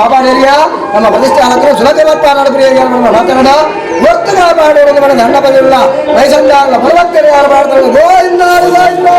ಕಾಪಾಡೇರಿಯಾ ನಮ್ಮ ಪ್ರತಿಷ್ಠಾನಕ್ಕೆ ಸುಲಭ ನಡಪೇರಿಯಾ ನಮ್ಮ ಮಾತನಾಡ ಒತ್ತು ಕಾಪಾಡೋದು మన దండపదిల్ల వైಸంధాల బలవంతులు పాడతాడు గోవింద గోవింద.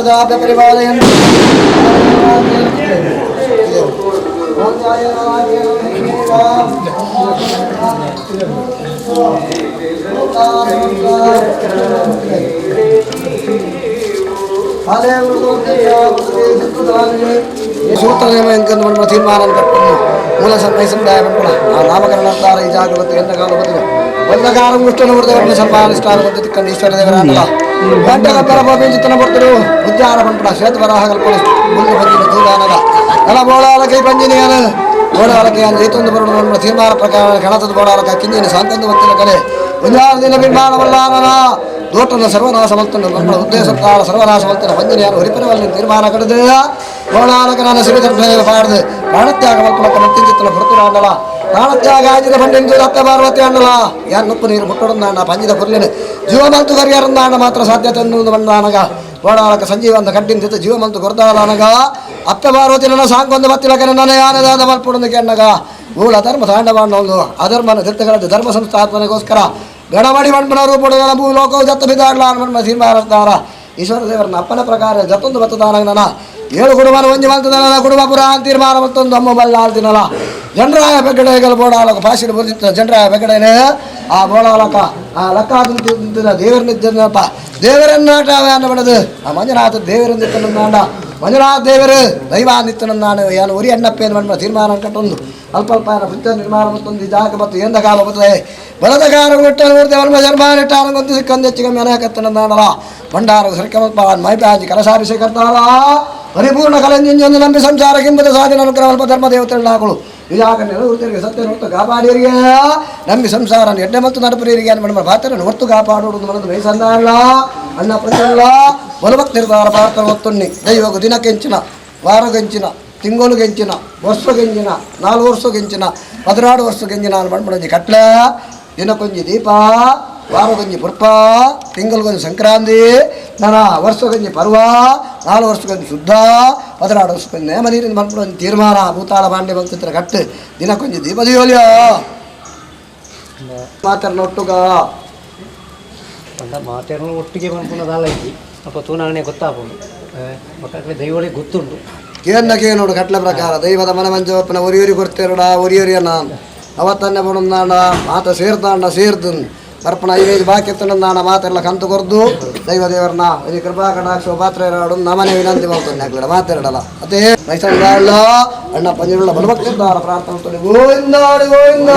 ಪ್ರಜಾಭ್ಯ ಪರಿಪಾಲಯನ್ ಸೂತ್ರ ತೀರ್ಮಾನ ಮೂಲ ಸಂಪ್ರದಾಯ ಆ ನಾಮಕರಣಾರ್ಥ ಈ ಜಾಗೃತಿ ಎಂದ ಕಾಲ ಬಂದಕಾರ ಮುಷ್ಟನ ಸನ್ಮಾನಿಷ್ಠಾನ ತಿಕ್ಕಂಡು ಈಶ್ವರ ದೇವರ ಗಂಟೆಗಪ್ಪರ ಬರ್ತರು ಉದ್ಯಾನ ಪಂಪಣ ಶ್ವೇತವರಾಹ ಕಲ್ಪನೆ ಮುಂದೆ ಬಂದಿನ ದೂರಾನಗ ನಲ ಬೋಳಾಲಕೈ ಪಂಜಿನಿಯನ ಬೋಳಾಲಕೆ ಜೈತೊಂದು ಬರೋಣ ತೀರ್ಮಾನ ಪ್ರಕಾರ ಗಣತದ ಬೋಳಾಲಕ ಕಿಂಜಿನ ಸಾಂತೊಂದು ಬತ್ತಿನ ಕಲೆ ಒಂಜಾರು ದಿನ ಬಿರ್ಮಾಣವಲ್ಲಾನನ ದೋಟನ ಸರ್ವನಾಶ ಮಲ್ತನ ನಮ್ಮ ಉದ್ದೇಶ ಸರ್ವನಾಶ ಮಲ್ತನ ಪಂಜಿನಿಯನ ಹೊರಿಪರವಲ್ಲಿ ತೀರ್ಮಾನ ಕಡದ ಬೋಳಾಲಕನ ಸಿರಿದರ್ಭ ಪಾಡ್ದು ಪ್ರಾಣತ್ಯಾಗ ಮಲ್ಪಲಕ್ಕ ಮತ್ತಿಂಚಿತ್ತನ ಹೊರತುರಾಂಡಲ ಪ್ರಾಣತ್ಯಾಗ ಆಜಿದ ಪಂಡಿಂಚು ದತ್ತ ಪಾರ್ವತಿ ಅಣ್ಣಲ ಯಾನ್ ನುಪ್ಪು ನೀರು ಮುಟ್ಟೊಡಂದಾಂಡ ಪಂಜಿದ ಪುರ್ಲಿನ ಜೀವಮಂತು ಕರಿಯರಂದಾಂಡ ಮಾತ್ರ ಸಾಧ್ಯತೆ ಎನ್ನುವುದು ಬಂದಾನಗ ಬೋಡಾಲಕ ಸಂಜೀವಂದ ಕಡ್ಡಿಂದ ಜೀವಮಂತು ಕೊರ್ದಾಲನಗ ಅಪ್ಪ ಪಾರ್ವತಿ ನನ್ನ ಸಾಂಕೊಂದು ಬತ್ತಿಲಕ ನನ್ನ ಯಾನದಾದ ಮಲ್ಪುಡೊಂದು ಕೆಣ್ಣಗ ಮೂಲ ಧರ್ಮ ತಾಂಡವಾಂಡೊಂದು ಅಧರ್ಮನ ತೀರ್ಥಗಳದ್ದು ಧರ್ಮ ಸಂಸ್ಥಾಪನೆಗೋಸ್ಕರ ಗಣಮಡಿ ಮಣ್ಮನ ರೂಪುಡ ಭೂ ಲೋಕವು ಜತ್ತ ಬಿದ್ದಾಡ್ಲ ಮಣ್ಮ ತೀರ್ಮಾನ ಈಶ್ವರ ದೇವರನ್ನ ಅಪ್ಪನ ಪ್ರಕಾರ ಜತ್ತೊಂದು ಬತ್ತದಾನಗ ನನ್ನ ಏಳು ಕುಡುಮನ ಒಂಜಿ ಮಲ್ತದನ ಕುಡುಮ ಪುರ ತೀರ್ಮಾನ ಮತ್ತೊಂದು ಅಮ್ಮ ಬಲ್ಲ ಆಳ್ತಿನಲ್ಲ ಜನರಾಯ ಬೆಗಡೆಗಲ್ ಬೋಡಾಲಕ ಫಾಸಿನ ಬುದ್ಧಿತ್ತ ಜನರಾಯ ಬೆಗಡೆನೆ ಆ ಬೋಡಾಲಕ ಆ ಲಕ್ಕ ದೇವರನ್ನಿದ್ದನಪ್ಪ ದೇವರನ್ನಾಟ ಅನ್ನಬಡದು ಆ ಮಂಜುನಾಥ ದೇವರನ್ನಿತ್ತನಂದಾಂಡ ಮಂಜುನಾಥ ದೇವರು ದೈವ ನಿತ್ತನಂದಾಣ ಏನು ಉರಿ ಅಣ್ಣಪ್ಪೇನು ಮಣ್ಮ ತೀರ್ಮಾನ ಕಟ್ಟೊಂದು ಅಲ್ಪ ಅಲ್ಪ ಬುದ್ಧ ನಿರ್ಮಾಣ ಮತ್ತೊಂದು ಜಾಗ ಮತ್ತು ಎಂದ ಕಾಲ ಬರ್ತದೆ ಬಲದ ಕಾರ ಹುಟ್ಟಲು ಜನ್ಮಾನಿಟ್ಟಾನಗೊಂದು ಸಿಕ್ಕಂದು ಹೆಚ್ಚಿಗೆ ಮೆನಕತ್ತನಂದಾಣಲ ಭಂಡಾರ ಸರಿಕಮಲ್ಪ ಮೈಪಾಜಿ ಕಲಸಾಭಿಷೇಕರ್ತಾರ ಪರಿಪೂರ್ಣ ಕಲಂಜಿಂಜೊಂದು ನಂಬಿ ಸಂಸಾರ ಕಿಂಬದ ಸಾಧನ ಅನುಗ್ರಹ ಅಲ್ಪ ಧರ್ಮ ದೇವತೆಗಳಾಗಳು ಇದಾಗ ನೆಲವರಿಗೆ ಸತ್ಯ ಹೊತ್ತು ಕಾಪಾಡಿಯರಿಗೆ ನಂಬಿ ಸಂಸಾರ ಎಡ್ಡೆ ಮತ್ತು ನಡಪುರಿಗೆ ಏನು ಪಾತ್ರ ಹೊತ್ತು ಕಾಪಾಡುವುದು ಮನದು ಮೈಸಂದಾಳ ಅಣ್ಣ ಪ್ರಚಲ್ಲ ಬಲಭಕ್ತಿರ್ದಾರ ಪಾತ್ರ ಹೊತ್ತುಣ್ಣಿ ದೈವಗು ದಿನಕ್ಕೆಂಚಿನ ವಾರಗೆಂಚಿನ ತಿಂಗಳು ವರ್ಷಗೆಂಚಿನ 4 ವರ್ಷಗೆಂಚಿನ 16 ವರ್ಷಗೆಂಚಿನ ಮಣ್ಮಣಂಜಿ ಕಟ್ಲ ದಿನಕ್ಕೊಂಜಿ ದೀಪ ವಾರಗೊಂಜಿ ಪುರ್ಪ ತಿಂಗಳಿಗೊಂದು ಸಂಕ್ರಾಂತಿ ನನ್ನ ವರ್ಷಗೊಂಜಿ ಪರ್ವ 4 ವರ್ಷಕ್ಕೊಂದು ಶುದ್ಧ 16 ವರ್ಷಕ್ಕೊಂದು ನೇಮ ನೀರಿನ ಮನ್ಪುಡೊಂದು ತೀರ್ಮಾನ ಭೂತಾಳ ಬಾಂಡೆ ಬಂತಿತ್ರ ಕಟ್ಟು ದಿನಕ್ಕೊಂಜಿ ದೀಪ ದಿಯೋಲಿಯ ಮಾತಾಡ ಒಟ್ಟುಗ ಮಾತಾಡೋ ಒಟ್ಟಿಗೆ ಬಂದ್ಕೊಂಡದಲ್ಲ ಇದ್ದಿ ಅಪ್ಪ ತೂನಾಗನೆ ಗೊತ್ತಾಗ್ಬೋದು ಮಕ್ಕಳ ದೈವಳಿಗೆ ಗೊತ್ತುಂಟು ಕೇನ್ನಕ್ಕೆ ನೋಡು ಕಟ್ಲ ಪ್ರಕಾರ ದೈವದ ಮನ ಮಂಜಪ್ಪನ ಒರಿಯೊರಿ ಕೊಡ್ತೇರಡ ಒರಿಯೊರಿಯ ನಾನು ಅವತ್ತನ್ನೆ ಬಡಂದಾಂಡ ಮಾತ ಸೇರ್ದಾಂಡ ಸೇರ್ದು ಅರ್ಪಣ ಐವೈದು ಬಾಕಿ ಎತ್ತಂದಾಂಡ ಮಾತೆಲ್ಲ ಕಂತು ಕೊರ್ದು ದೈವ ದೇವರನ್ನ ಇದು ಕೃಪಾ ಕಟಾಕ್ಷ ಪಾತ್ರ ಇರಾಡು ನಮನೆ ವಿನಂತಿ ಮಾಡ್ತಾನೆ ಆಗ್ಲಿಡ ಮಾತೆರಡಲ್ಲ ಅದೇ ಮೈಸೂರು ಅಣ್ಣ ಪಂಜುಳ್ಳ ಬಲಭಕ್ತಿದ್ದಾರ ಪ್ರಾರ್ಥನೆ ಗೋವಿಂದ ಗೋವಿಂದ.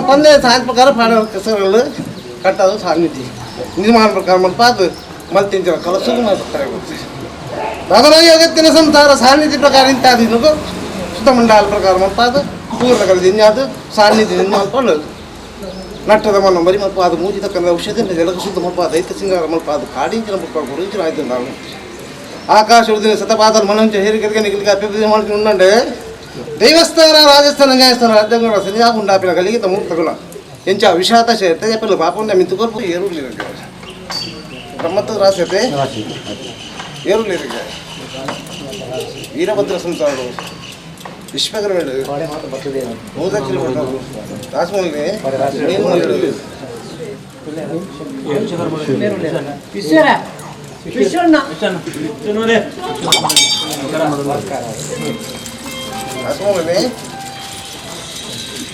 ಪಂದೆ ಸಾಯಂತ ಪ್ರಕಾರ ಪ್ರಾಣ ಕೆಸರುಗಳು ಕಟ್ಟೋದು ಸಾನ್ನಿಧಿ ನಿರ್ಮಾಣ ಪ್ರಕಾರ ಮಲ್ಪಾದು ಮಲ್ತಿಂಚ ಕಲಸುಗು ಮಾಡ್ತಾರೆ. ದಾದರಾಗಿ ಸಂಸಾರ ಸಾನ್ನಿಧಿ ಪ್ರಕಾರ ಇಂತಾದಿನದು ಸುತಮಂಡಲ ಪ್ರಕಾರ ಮಲ್ಪಾದು ಪೂರ್ಣಗಳ ದಿನ್ಯಾದು ಸಾನ್ನಿಧಿ ನಿರ್ಮಾಣ ನಟ್ಟದ ಮನ ಮರಿ ಮಲ್ಪಾದು ಮೂಜಿ ತಕ್ಕಂದ ಔಷಧಿ ಜಲಕ ಶುದ್ಧ ಮಲ್ಪಾದು ಐತ ಸಿಂಗಾರ ಮಲ್ಪಾದು ಕಾಡಿಂಚಿನ ಮಲ್ಪಾದು ಗುರುಂಚಿನ ಆಯ್ತು ನಾವು ಆಕಾಶ ಉದಿನ ಸತಪಾದ ಮನಂಚ ಹೇರಿಕೆಗೆ ನಿಗಲಿಗೆ ಅಭಿವೃದ್ಧಿ ಮಾಡ್ಕೊಂಡು ಉಂಡಂಡೆ ದೇವಸ್ಥಾನ ರಾಜಸ್ಥಾನ ನ್ಯಾಯಸ್ಥಾನ ರಾಜ್ಯಾಂಗ ಸರಿಯಾಗಿ కలిగిత ಮೂರ್ತಗುಣ ಎಂಚ ವಿಷಾದ ಸೇರ್ತೆ పిల్ల పాపం ಮಿಂತುಕೊಲ್ಪ ಏರು ಬ್ರಹ್ಮತ್ವ ರಾಸತೆ ಏರು ವೀರಭದ್ರ ಸಂಸಾರರು ವಿಶ್ವಕರ್ಮಡು ಮೂದಕ್ಕಿರಿ ರಾಜಮೌಳಿ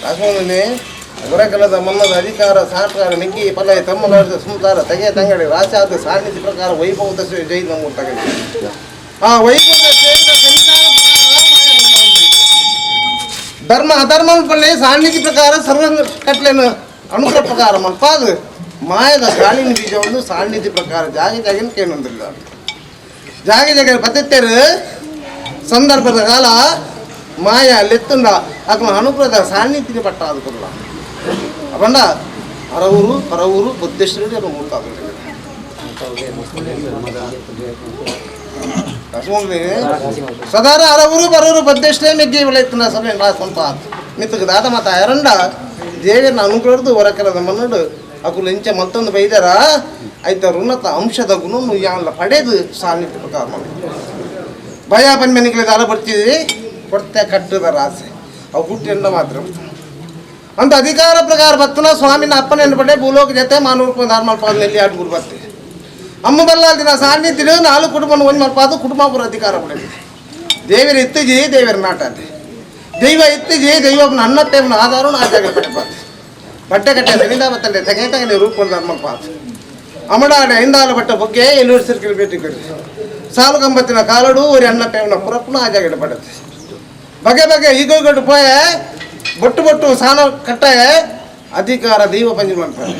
ರಾಜಮೌಳಿ ಗುರಕಲದ ಮನ್ನದ ಅಧಿಕಾರ ಸಾಕಾರ ನಿಗ್ಗಿ ಪಲಯ ತಮ್ಮನಾದ ಸಂಸಾರ ತಗೆ ತಂಗಡಿ ರಾಸಾದ ಸಾನ್ನಿಧ್ಯ ಪ್ರಕಾರ ವೈಭವದ ಜೈ ನಮ್ಮ ತಗಡಿ ಆ ವೈಭವದ ಧರ್ಮ ಅಧರ್ಮ ಪಲ್ಲೆ ಸಾನ್ನಿಧ್ಯ ಪ್ರಕಾರ ಸರ್ವ ಕಟ್ಲೇನು ಅನುಗ್ರಹ ಪ್ರಕಾರ ಮಲ್ಪಾದು ಮಾಯದ ಗಾಳಿನ ಬೀಜವನ್ನು ಸಾನ್ನಿಧ್ಯ ಪ್ರಕಾರ ಜಾಗೆ ಜಾಗಿನ ಕೇನೊಂದಿಲ್ಲ ಜಾಗೆ ಜಾಗ ಪತ್ತೇರು ಸಂದರ್ಭದ ಕಾಲ ಮಾಯ ಲೆತ್ತುಂಡ ಅಕ್ನ ಅನುಗ್ರಹದ ಸಾನ್ನಿಧ್ಯ ಪಟ್ಟ ಆದುಕೊಲ್ಲ ಅಪಂಡ ಅರವೂರು ಪರವೂರು ಬುದ್ಧೇಶ್ವರರು ಮೂರ್ತಾದ ಸದಾರ ಅರವೂರು ಪರವೂರು ಬುದ್ಧೇಶ್ವರೇ ಮೆಗ್ಗಿ ವಿಳೆತ್ತುಂಡ ಸಭೆ ಸ್ವಂತ ಮಿತ್ತకు దాత మాత ఎరండ ದೇವಿನ ಅನುಗ್ರಹದ್ದು ಹೊರಕರದ ಮನ್ನಡು ಅಕುಲು ಇಂಚ ಮತ್ತೊಂದು ಬೈದಾರ ಐತ ಋಣತ ಅಂಶದ ಗುಣನು ಯಾನ್ಲ ಪಡೆದು ಸಾನ್ನಿಧ್ಯ ಪ್ರಕಾರ ಭಯ ಪನ್ಮೆನಿಗೆ ದಾರ ಬರ್ತಿದ್ವಿ ಕೊಡ್ತೆ ಕಟ್ಟದ ರಾಸೆ ಅವು ಹುಟ್ಟಿಂದ ಮಾತ್ರ ಅಂತ ಅಧಿಕಾರ ಪ್ರಕಾರ ಬತ್ತನ ಸ್ವಾಮಿನ ಅಪ್ಪನ ಎನ್ಪಡೆ ಭೂಲೋಕ ಜೊತೆ ಮಾನೂರು ಧರ್ಮಲ್ಪಾದ ನೆಲ್ಲಿ ಆಡುಗುರು ಬರ್ತೆ ಅಮ್ಮ ಬಲ್ಲಾಲ್ ದಿನ ಸಾನ್ನಿಧ್ಯ ನಾಲ್ಕು ಕುಟುಂಬನ ಒಂದು ಮಲ್ಪಾದು ಕುಟುಂಬಪುರ ಅಧಿಕಾರ ಪಡೆದಿದೆ. ದೇವರ ಇತ್ತೀಜಿ ದೇವರ ನಾಟ ದೈವ ಇತ್ತೀಜಿ ದೈವನ ಅನ್ನತ್ತೇವನ ಆಧಾರ ಆಚಾರ ಪಡೆಪಾತು ಬಟ್ಟೆ ಕಟ್ಟೆ ಸನಿದ ಬತ್ತಂಡೆ ತೆಗೆ ತಗನೆ ರೂಪ ಧರ್ಮಲ್ಪಾತು ಅಮಡಾಡೆ ಐಂದಾಲ ಬಟ್ಟ ಬೊಗ್ಗೆ ಎಲ್ಲೂರು ಸಿರ್ಕಿಲ್ ಭೇಟಿ ಕೊಡಿ ಸಾಲು ಕಂಬತ್ತಿನ ಕಾಲಡು ஒரு ಅನ್ನತ್ತೇವನ ಪುರಪ್ಪನ ಆಚಾರ ಪಡೆದು ಬಗೆ ಬಗೆ ಈಗೋಗಟ್ಟು ಪೋಯೆ ಬೊಟ್ಟು ಬೊಟ್ಟು ಸಾನ ಕಟ್ಟೆ ಅಧಿಕಾರ ದೈವ ಪಂಜಿ ಮಾಡ್ತಾರೆ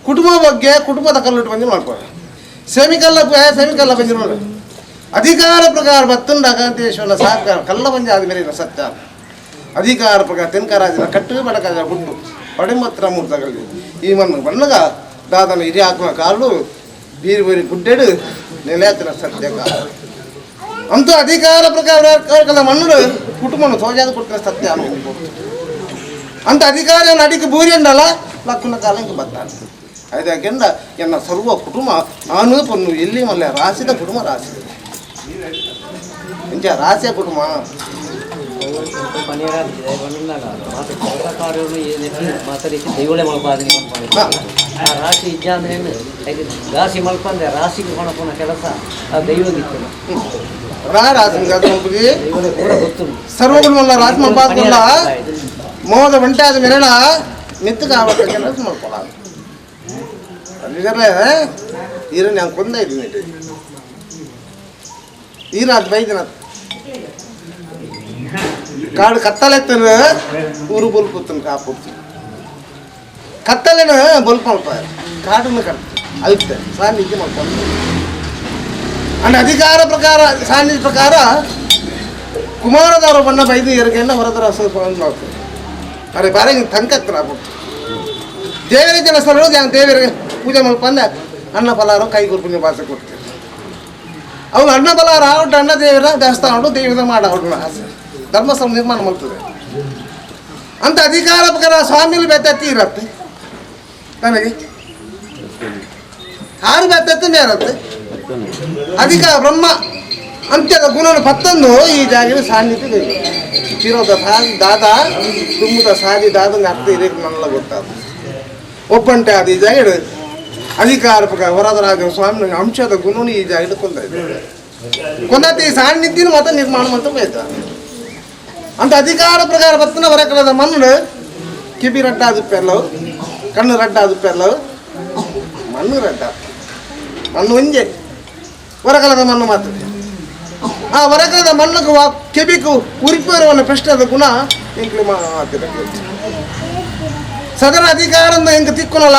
ಕುಟುಂಬ ಬಗ್ಗೆ ಕುಟುಂಬದ ಕಲ್ಲುಟ್ಟು ಪಂಜಿ ಮಾಡ್ತಾರೆ ಸೇಮಿಕಲ್ಲ ಪೋಯೆ ಸೇಮಿಕಲ್ಲ ಪಂಜಿ ಮಾಡಿ ಅಧಿಕಾರ ಪ್ರಕಾರ ಬತ್ತುಂಡ ಅಗಾಂತೇಶ್ವರನ ಸಹಕಾರ ಕಲ್ಲ ಪಂಜ ಆದಮೇಲೆ ಸತ್ಯ ಅಧಿಕಾರ ಪ್ರಕಾರ ತೆನ್ಕರಾಜನ ಕಟ್ಟು ಬಡಕಾಜ ಗುಟ್ಟು ಪಡೆಮತ್ರ ಮೂರ್ತಗಳಲ್ಲಿ ಈ ಮಣ್ಣು ಬಣ್ಣಗ ದಾದನ ಇರಿ ಹಾಕುವ ಕಾಲು ಬೀರಿ ಬೀರಿ ಗುಡ್ಡೆಡು ನೆಲೆಯಾತಿನ ಸತ್ಯ ಕಾಲ ಅಂತೂ ಅಧಿಕಾರ ಪ್ರಕಾರ ಮಣ್ಣು ಕುಟುಂಬನ ಸೋಜಾದ ಕೊಟ್ಟರೆ ಸತ್ಯ ಅನ್ನೋ ಅಂತ ಅಧಿಕಾರ ಅಡಿಗೆ ಬೂರಿ ಅಂಡಲ್ಲ ಲಕ್ಕನ ಕಾಲ ಇಂಕ ಬತ್ತಾನೆ ಅದಕ್ಕೆಂದ ಎನ್ನ ಸರ್ವ ಕುಟುಂಬ ನಾನು ಪೊನ್ನು ಎಲ್ಲಿ ಮಲ್ಲ ರಾಸಿದ ಕುಟುಂಬ ರಾಸಿ ಇಂಚ ರಾಸಿಯ ಕುಟುಂಬ ರಾಶಿ ಇಜ್ಜ ಅಂದ್ರೆ ರಾಶಿ ಮಲ್ಪಂದೆ ರಾಶಿಗೆ ಕೊಣಪುನ ಕೆಲಸ ಆ ದೈವಗಿತ್ತು ಸರ್ವಗುಣ ರಾಜ ಮಲ್ಪಾದಲ್ಲ ಮೋದ ಒಂಟೆ ಆದ ಮೇರಣ ಮಿತ್ತು ಕಾವತ್ತ ಕೆಲಸ ಮಲ್ಪೊಲ ಅಲ್ಲಿದ್ರೆ ಈರ ನಾನು ಕೊಂದ ಇದ್ದೀನಿ ಈರ ಅದು ಬೈದಿನ ಕಾಡು ಕತ್ತಲೆತ್ತನ ಊರು ಬೊಲ್ಪುತ್ತನ ಕಾಪುತ್ತು ಕತ್ತಲೆನ ಬೊಲ್ಪ ಮಲ್ಪ ಕಾಡನ್ನು ಕಟ್ತು ಅಲ್ತೆ ಸಾನ್ನಿಧ್ಯ ಮಲ್ಪೊಂದು ಅಂಡ್ ಅಧಿಕಾರ ಪ್ರಕಾರ ಸಾನ್ನಿಧ್ಯ ಪ್ರಕಾರ ಕುಮಾರದಾರ ಬಣ್ಣ ಬೈದು ಎರಗೆಲ್ಲ ಹೊರದರ ಅರೆ ಬಾರೆ ತಂಕತ್ರ ದೇವರ ಜನ ದೇವರಿಗೆ ಪೂಜೆ ಮಲ್ಪಂದ ಅನ್ನ ಫಲಾರ ಕೈ ಗುರುಪುಣ್ಯ ಭಾಷೆ ಕೊಡ್ತೀವಿ ಅವನು ಅಣ್ಣ ಬಲಾರ ಆವಟ್ಟು ಅಣ್ಣ ದೇವರ ದೇವಸ್ಥಾನ ಉಂಟು ದೇವರ ಮಾಡ ಅವಳು ಆಸೆ ಧರ್ಮಸ್ಥಳ ನಿರ್ಮಾಣ ಮಾಡ್ತದೆ ಅಂತ ಅಧಿಕಾರ ಪ್ರಕಾರ ಸ್ವಾಮಿಲಿ ಬೆತ್ತತ್ತಿ ಇರತ್ತೆ ನನಗೆ ಆರು ಬೆತ್ತತ್ತಿ ಮೇರತ್ತೆ ಅಧಿಕಾರ ಬ್ರಹ್ಮ ಅಂತ್ಯದ ಗುಣನ ಪತ್ತಂದು ಈ ಜಾಗದ ಸಾನ್ನಿಧ್ಯ ಚಿರೋದ ಸಾದಿ ದಾದ ತುಂಬುದ ಸಾದಿ ದಾದಂಗೆ ಅರ್ಥ ಇದೆ ನನ್ನೆಲ್ಲ ಗೊತ್ತಾದ ಒಪ್ಪಂಟೆ ಅದು ಈ ಜಾಗ ಅಧಿಕಾರ ಪ್ರಕಾರ ವರದರಾಜ ಸ್ವಾಮಿ ಅಂಶದ ಗುಣನು ಈ ಜಾಗ ಕೊಂದ ಕೊಂದಾತಿ ಸಾನ್ನಿಧ್ಯನ ಮಾತ್ರ ನಿರ್ಮಾಣ ಅಂತ ಬೇತ ಅಂತ ಅಧಿಕಾರ ಪ್ರಕಾರ ಬತ್ತನ ಹೊರಕಲದ ಮಣ್ಣು ಕಿಬಿ ರಡ್ಡಾದ ಪೆರ್ಲವು ಕಣ್ಣು ರಡ್ಡಾದ ಪೆರ್ಲವು ಮಣ್ಣು ರಡ್ಡ ಮಣ್ಣು ಒಂಜೆ ಹೊರಕಲದ ಮಣ್ಣು ಮಾತ್ರ ಆ ಹೊರಕಲದ ಮಣ್ಣು ಕೆಬಿಕು ಉರಿಪೇರುವನ್ನ ಪ್ರಶ್ನದ ಗುಣ ಎಂಕ್ಲಿ ಮಾತಿರ ಸದನ ಅಧಿಕಾರ ಹೆಂಗೆ ತಿಕ್ಕೊನಲ್ಲ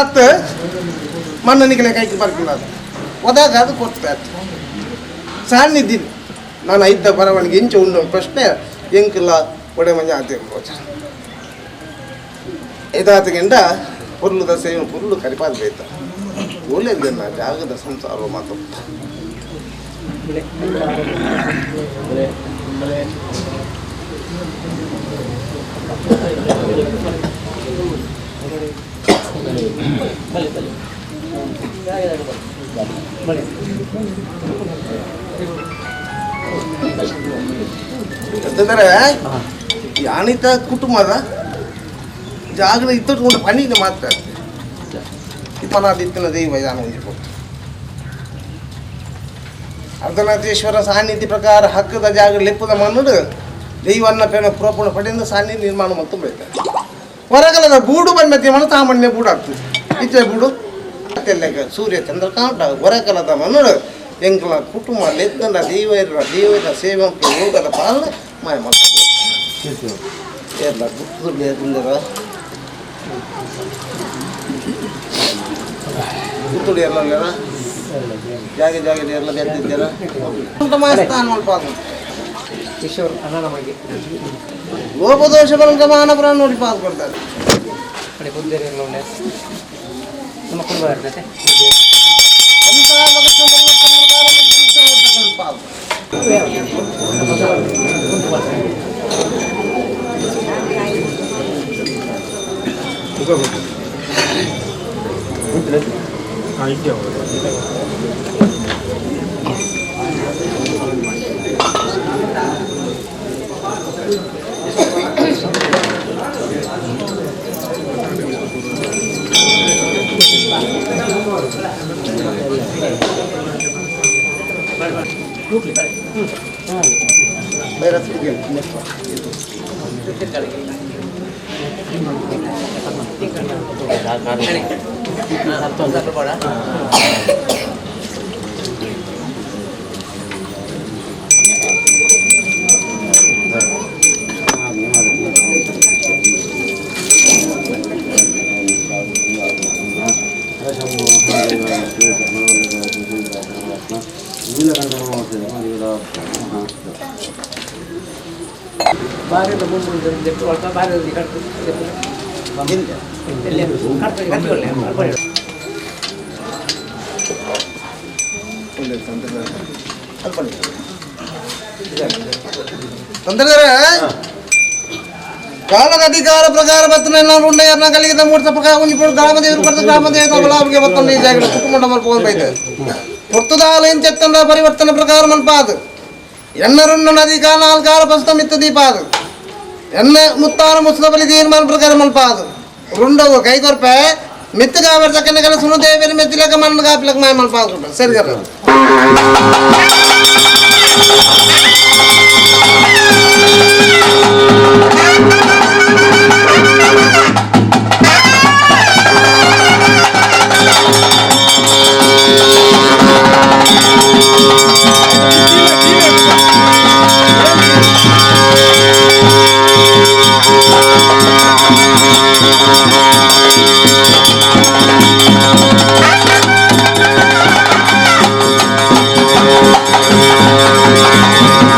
ಮಣ್ಣು ನಿಗಲೆ ಕೈಗೆ ಬರ್ಕಿಲ್ಲ ಅದು ಒದಾಗ ಅದು ಕೊಡ್ತಾ ಸಾನ್ನಿದ್ದೀನಿ ನಾನು ಇದ್ದ ಬರವಣಿಗೆ ಇಂಚೆ ಉಂಡು ಪ್ರಶ್ನೆ ಎಂಕಿಲ್ಲ ಒಡೆ ಮಂಜ ಆತಿರ್ಬೋದು ಇದಾತಗಿಂದ ಪುರ್ಲುದ ಸೇವೆ ಪುರ್ಲು ಕರಿಪಾದ ಬೇತ ಒಳ್ಳೆಯದನ್ನ ಜಾಗದ ಸಂಸಾರ ಮಾತು ಅಂತಂದರೆ ಯಾನಿತ ಕುಟುಂಬದ ಜಾಗದ ಇತ್ತುಕೊಂಡು ಪಣಿಗೆ ಮಾತ್ರ ಇಪ್ಪನಾದಿತ್ತಿನ ದೈವ ಯಾನ ಒಂಜಿ ಅರ್ಧನಾಥೇಶ್ವರ ಸಾನ್ನಿಧ್ಯ ಪ್ರಕಾರ ಹಕ್ಕದ ಜಾಗ ಲೆಪ್ಪದ ಮಣ್ಣು ದೈವನ್ನ ಪೇಣ ಪುರಪುಣ ಪಡೆಯಿಂದ ಸಾನ್ನಿಧ್ಯ ನಿರ್ಮಾಣ ಮತ್ತು ಬೈತಾರೆ ಹೊರಗಲದ ಬೂಡು ಬಂದ ಮಣ್ಣು ಸಾಮಾನ್ಯ ಬೂಡು ಆಗ್ತದೆ ಇತ್ತೆ ಬೂಡು ಲೆಕ್ಕ ಸೂರ್ಯ ಚಂದ್ರಕಾಂತ ಹೊರಗಲದ ಮಣ್ಣು ಎಂಕಲ ಕುಟುಂಬ ಲೆದ್ದನ ದೈವ ದೇವರ ಸೇವೆ ಹೋಗದ ಪಾಲನೆ ಮಾಯ ಮಾಡ್ತದೆ ಎಲ್ಲ ಗುರ್ತದ ಗುತ್ತುಡು ಎಲ್ಲ ಜಾಗೆ ಜಾಗೆ ಎಲ್ಲ ಬೆದ್ದಿದ್ದೀರ ಕಿಶೋರ್ ಅನಾನಮಗೆ ಲೋಪದೋಷ ಬಲಂಕ ಮಾನಪುರ ನೋಡಿ ಪಾಸ್ ಕೊಡ್ತಾರೆ ನಮ್ಮ ಕುಟುಂಬ ಇರ್ತೈತೆ ಬಾರದ ಮುಂದೆ ಬಾರದಲ್ಲಿ ಕಟ್ಟು ತೊಂದರೆ ಕಾಲದ ಅಧಿಕಾರ ಪ್ರಕಾರ ಬತ್ತನ ಉಂಡೆಯರ್ನ ಕಲಿಗಿದ ಮೂರ್ತ ಪ್ರಕಾರ ಉಂಜಿಪುಡು ಗ್ರಾಮದೇವರು ಪಡೆದ ಗ್ರಾಮದೇವತ ಬಲಾಬ್ಗೆ ಬತ್ತನ ಈ ಜಾಗದ ಕುಟುಂಬ ಮಲ್ಪೋನ್ ಬೈತೆ ಪೊರ್ತುದಾಲ ಎಂಚೆತ್ತನ ಪರಿವರ್ತನ ಪ್ರಕಾರ ಮಲ್ಪಾದು ಎಣ್ಣರುಣ್ಣ ನದಿ ನಾಲ್ಕಾರ ಪಸ್ತ ಮಿತ್ತ ದೀಪಾದು ಎಣ್ಣ ಮುತ್ತಾರ ಮುಸ್ತ ಬಲಿ ತೀರ್ಮಾನ ಪ್ರಕಾರ ಮಲ್ಪಾದು ರುಂಡವು ಕೈಕೊರ್ಪೆ ಮಿತ್ತಗಾವರ್ ತಕ್ಕನ ಕೆಲಸ ದೇವರ ಮೆತ್ತಿಲಕ ಮಣ್ಣು ಕಾಪಿಲಕ ಮಾಯ ಮಲ್ಪಾದು ಸರಿ Thank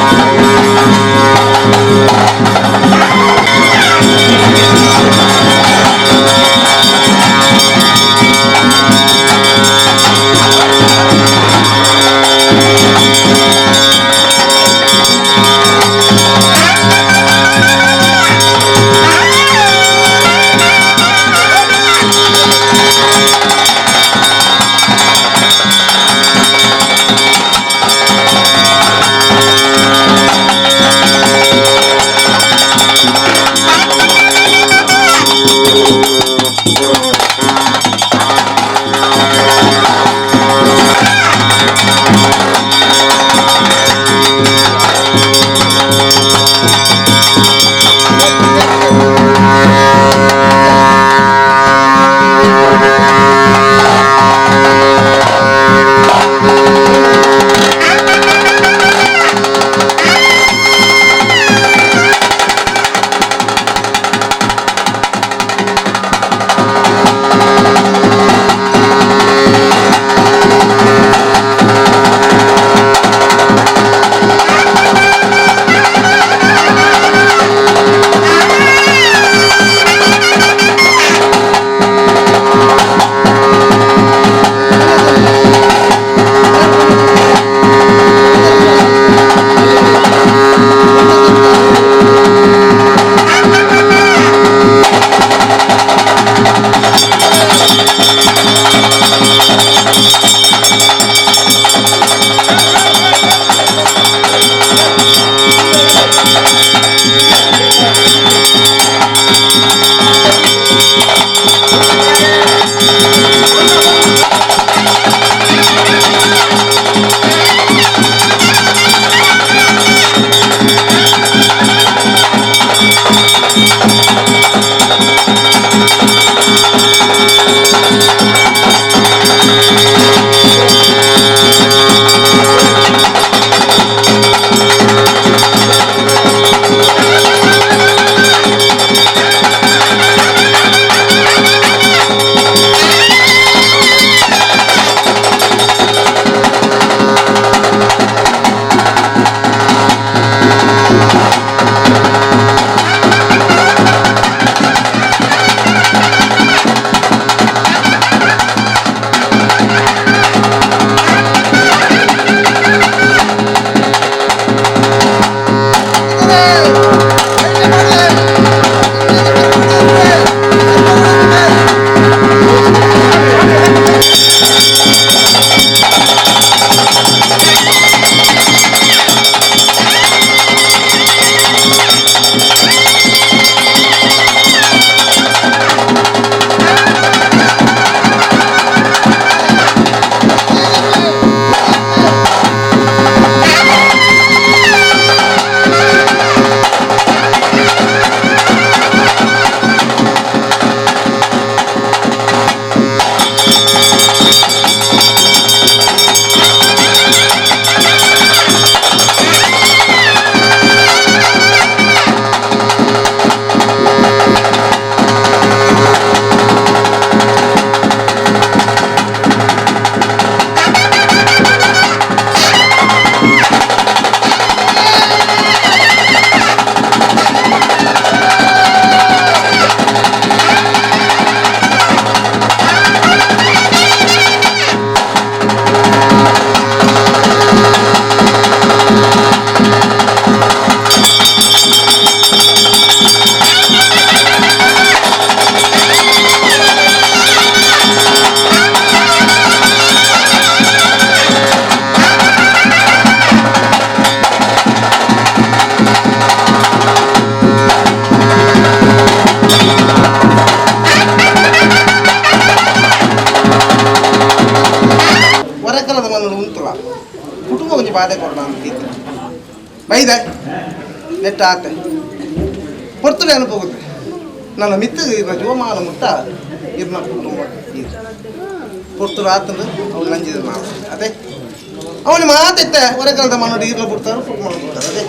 ಬಾಧೆ ಕೊಡೋಣ ಅಂತ ಇತ್ತು ಬೈದೆ ನೆಟ್ಟ ಆತೆ ಪೊರ್ತುಡೆ ಅನುಪೋಗುತ್ತೆ ನನ್ನ ಮಿತ್ತು ಇರ್ನ ಜೀವಮಾನ ಮುಟ್ಟ ಇರ್ನ ಕುಟುಂಬ ಇದು ಪೊರ್ತುಡು ಆತಂದು ಅವ್ನು ನಂಜಿದ ನಾವು ಅದೇ ಅವನು ಮಾತೆತ್ತೆ ಹೊರಕಾಲದ ಮನ್ನೋಡಿ ಇರ್ಲ ಬಿಡ್ತಾರೆ ಕುಟುಂಬ ಬಿಡ್ತಾರೆ ಅದೇ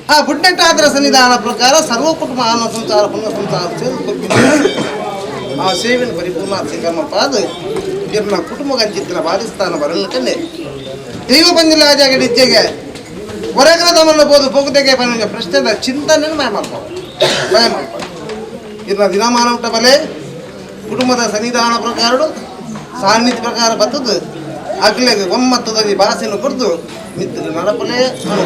ಆ ಬುಡ್ನೆಟ್ಟಾದ್ರ ಸನ್ನಿಧಾನ ಪ್ರಕಾರ ಸರ್ವ ಕುಟುಂಬ ಅನ್ನ ಸಂಸಾರ ಪುಣ್ಯ ಸಂಸಾರ ಸೇರಿ ಆ ಸೇವೆನ ಪರಿಪೂರ್ಣ ಕರ್ಮಪ್ಪ ಅದು ಇರ್ನ ಕುಟುಂಬ ಗಂಚಿತ್ತಿನ ಬಾರಿಸ್ತಾನ ಬರಲು ಕಣ್ಣೆ ದೈವ ಬಂದಿಲ್ಲ ಆ ಜಾಗ ಇಜ್ಜೆಗೆ ಹೊರಗಲದ ಮನ್ನ ಬೋದು ಪೋಗುದೆಗೆ ಪನ್ನಿನ ಪ್ರಶ್ನೆದ ಚಿಂತನೆ ಮಾಯ ಮಾಡ್ಕೊ ಮಾಯ ಮಾಡ್ಕೊ ಇರ್ನ ದಿನಮಾನ ಉಂಟ ಬಲೆ ಕುಟುಂಬದ ಸನ್ನಿಧಾನ ಪ್ರಕಾರಡು ಸಾನ್ನಿಧ್ಯ ಪ್ರಕಾರ ಬತ್ತದು ಅಗ್ಲೆಗೆ ಒಮ್ಮತ್ತದಲ್ಲಿ ಭಾಷೆಯನ್ನು ಕೊಡ್ದು ಮಿತ್ರ ನಡಪಲೇ ಅನು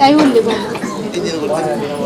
ಅಯ್ಯುಂಡಿ ಬಾಬು. ಇಂಜಿನ್ ಕೊಡ್ತೀನಿ.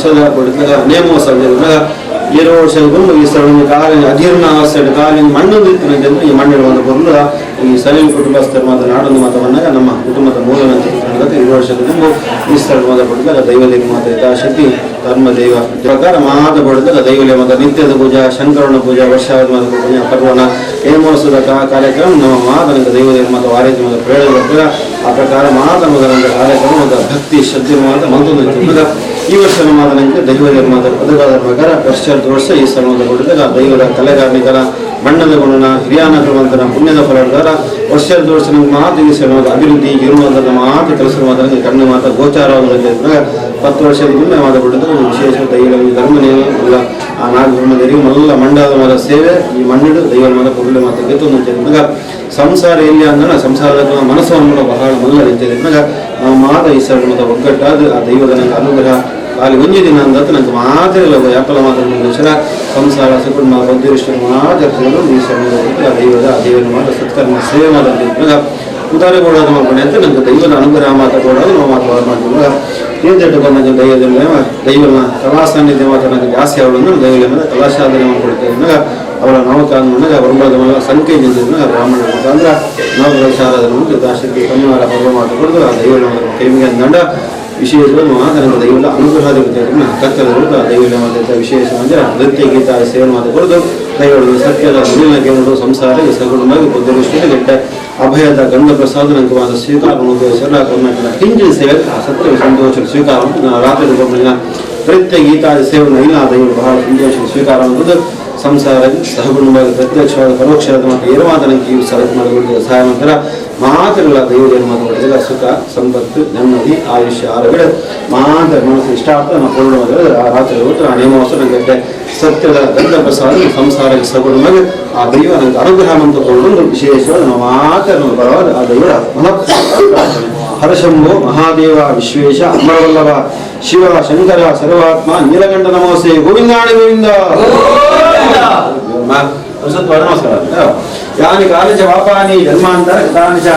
ವರ್ಷದ ಕೊಡಿದಾಗ ನೇಮೋತ್ಸವ ಏಳು ವರ್ಷ ಈ ಸ್ಥಳ ಕಾಲಿನ ಅಜೀರ್ಣ ಅವಸ್ಥೆ ಕಾಲಿನ ಮಣ್ಣು ಇತ್ತು ಈ ಮಣ್ಣಿನ ಒಂದು ಪೊರ್ಲು ಈ ಸಲೀಂ ಕುಟುಂಬಸ್ಥರ ಮಾತ್ರ ನಾಡೊಂದು ಮಾತ ಬಂದಾಗ ನಮ್ಮ ಕುಟುಂಬದ ಮೂಲ 7 ವರ್ಷದ ದುಂಬು ಈ ಸ್ಥಳ ಮಾತ ಪಡೆದಾಗ ದೈವದೇವಿ ಮಾತ ಯಥಾಶಕ್ತಿ ಧರ್ಮ ದೈವ ಪ್ರಕಾರ ಮಾತ ಪಡೆದಾಗ ದೈವಲೆ ಮಾತ ನಿತ್ಯದ ಪೂಜಾ ಶಂಕರನ ಪೂಜಾ ವರ್ಷಾವಧಿ ಮಾತ ಪೂಜಾ ಪರ್ವಣ ನೇಮೋತ್ಸವದ ಕಾರ್ಯಕ್ರಮ ನಮ್ಮ ಮಾತನಂತ ದೈವದೇವಿ ಮಾತ ವಾರೇಜಿ ಮಾತ ಪ್ರೇರಣೆ ಬರ್ತಾರೆ. ಆ ಪ್ರಕಾರ ಮಾತ ಮೊದಲಂತ ಕಾರ್ಯಕ್ರಮ ಮತ್ತು ಭಕ್ತಿ ಶ್ರದ್ಧೆ ಮಾತ ಮಂತ್ರ ಈ ವರ್ಷ ಮಾತನಂತೆ ದೈವದೇವ ಮಾತ ಪದಗಾದ ಪ್ರಕಾರ ವರ್ಷ ವರ್ಷ ಈ ಸ್ಥಳವನ್ನು ಕೊಟ್ಟಿದ್ದಾಗ ದೈವದ ಕಲೆಗಾರನಿಕರ ಬಣ್ಣದ ಗುಣನ ಹಿರಿಯಾನ ಕ್ರಮಂತನ ಪುಣ್ಯದ ಫಲದಾರ ವರ್ಷ ವರ್ಷ ನಮ್ಗೆ ಮಾತು ಈ ಸ್ಥಳದ ಅಭಿವೃದ್ಧಿ ಇರುವಂಥ ಮಾತು ಕೆಲಸ ಮಾತ್ರ ಕಣ್ಣು ಮಾತ ಗೋಚಾರವಾದ 10 ವರ್ಷದ ಮುಂದೆ ಮಾತು ಕೊಟ್ಟಿದ್ದು ವಿಶೇಷ ದೈವ ಧರ್ಮ ಎಲ್ಲ ಆ ನಾಗಬ್ರಹ್ಮದೇವರಿಗೆ ಮಲ್ಲ ಮಂಡದ ಮರ ಸೇವೆ ಈ ಮಣ್ಣಿಡು ದೈವದ ಮಾತ ಪುರುಳ ಮಾತ ಗೆತ್ತು ಸಂಸಾರ ಎಲ್ಲಿ ಅಂದ್ರೆ ಸಂಸಾರದ ಮನಸ್ಸನ್ನು ಬಹಳ ಮಲ್ಲ ನಿಂತಿದೆ ಮಾತ ಈ ಸ್ಥಳ ಒಗ್ಗಟ್ಟಾದ ಆ ದೈವದ ನಂಗೆ ಅನುಗ್ರಹ ಅಲ್ಲಿ ಒಂಜಿ ದಿನ ಅಂದತ್ತು ನಂಗೆ ಮಾತ್ರ ಯಾಪಲ ಮಾತ್ರ ಸಂಸಾರ ಸುಕುಟುಂಬ ಬದ್ಧರಿಷ್ಟ ಮಾತ್ರ ಈ ಸಮಯದ ದೈವದ ಆ ದೇವರ ಮಾತ್ರ ಸತ್ಕರ್ಮ ಸೇವೆ ಮಾತ್ರ ಉದಾರ ಕೊಡೋದು ಮಾಡ್ಕೊಂಡು ಅಂತ ನಂಗೆ ದೈವದ ಅನುಗ್ರಹ ಮಾತ್ರ ಕೊಡೋದು ನಾವು ಮಾತು ಮಾಡ್ಕೊಂಡು ಏನು ಬಂದಾಗ ದೈವದ ದೈವನ ಕಲಾ ಸಾನ್ನಿಧ್ಯ ಮಾತ್ರ ನಂಗೆ ಜಾಸ್ತಿ ಅವಳನ್ನು ದೈವದ ಮೇಲೆ ಕಲಾ ಸಾಧನೆ ಮಾಡ್ಕೊಡ್ತೇವೆ. ಅವರ ನವಕಾಂಗ ಬ್ರಹ್ಮದ ಸಂಖ್ಯೆ ಬ್ರಾಹ್ಮಣ ಮುಖಾಂತರ ನವಗ್ರಹ ಯಥಾಶಕ್ತಿ ಶನಿವಾರ ಪರ್ವ ಮಾಡಿಕೊಡೋದು ಆ ದೈವನ ಕೈಮಿಗೆ ದಂಡ ವಿಶೇಷವಾಗಿ ಮಾತನಾಡ ದೈವದ ಅನುಗ್ರಹ ಕತ್ತಲಗಳು ದೈವದ ಮಾತಾಡ ವಿಶೇಷ ಅಂದರೆ ನೃತ್ಯ ಗೀತ ಸೇವೆ ಮಾತುಕೊಡೋದು ದೈವಗಳು ಸತ್ಯದ ಮುನಿನ ಕೇಳೋದು ಸಂಸಾರ ಸಗುಣವಾಗಿ ಬುದ್ಧದೃಷ್ಟಿಗೆ ಗೆಟ್ಟ ಅಭಯದ ಗಂಧ ಪ್ರಸಾದ ನಂಗೆ ಸ್ವೀಕಾರ ಕರ್ನಾಟಕದ ಕಿಂಚಿನ ಸೇವೆ ಆ ಸತ್ಯ ಸಂತೋಷ ಸ್ವೀಕಾರ ರಾತ್ರಿ ನೃತ್ಯ ಗೀತಾದಿ ಸೇವೆ ಇಲ್ಲ ದೈವ ಬಹಳ ಸಂತೋಷ ಸ್ವೀಕಾರ ಅನ್ನೋದು ಸಂಸಾರ ಸಹಗುಣವಾಗಿ ಪ್ರತ್ಯಕ್ಷವಾದ ಪರೋಕ್ಷವಾದ ಮಾತು ಏನು ಮಾತನಕ್ಕೆ ಈ ಸಲಹೆ ಮಾಡಿಕೊಳ್ಳುವ ಸಹಾಯ ನಂತರ ಮಾತ್ರಲ್ಲ ದೈವದೇವ ಮಾತು ಸುಖ ಸಂಪತ್ತು ನೆಮ್ಮದಿ ಆಯುಷ್ಯ ಆರೋಗ್ಯ ಮಾತ್ರ ಮನಸ್ಸು ಇಷ್ಟ ಆಗ್ತದೆ ನಾವು ಕೊಡುವ ಆ ರಾತ್ರಿ ಹೊತ್ತು ಆ ನೇಮೋತ್ಸವ ನಂಗೆ ಸತ್ಯದ ಗಂಧ ಪ್ರಸಾದ ಸಂಸಾರಕ್ಕೆ ಸಗುಣವಾಗಿ ಆ ದೈವ ನಂಗೆ ಅನುಗ್ರಹ ಅಂತ ಕೊಂಡು ವಿಶೇಷವಾದ ನಾವು ಮಾತ್ರ ಬರವಾದ ಆ ದೈವದ ಮನಃ ಹರಶಂಭು ಮಹಾದೇವ ವಿಶ್ವೇಶ ಅಮರವಲ್ಲಭ ಶಿವ ಶಂಕರ ಸರ್ವಾತ್ಮ ನೀಲಕಂಠ ನಮೋಸೆ ಗೋವಿಂದಾಣಿ ಗೋವಿಂದ ನಮಸ್ಕಾರ. ಯಾನಿ ಕಾಲೇಜ ವಾಪಾನಿ ಜನ್ಮಾಂತರ ಗತಾನಿ ಚ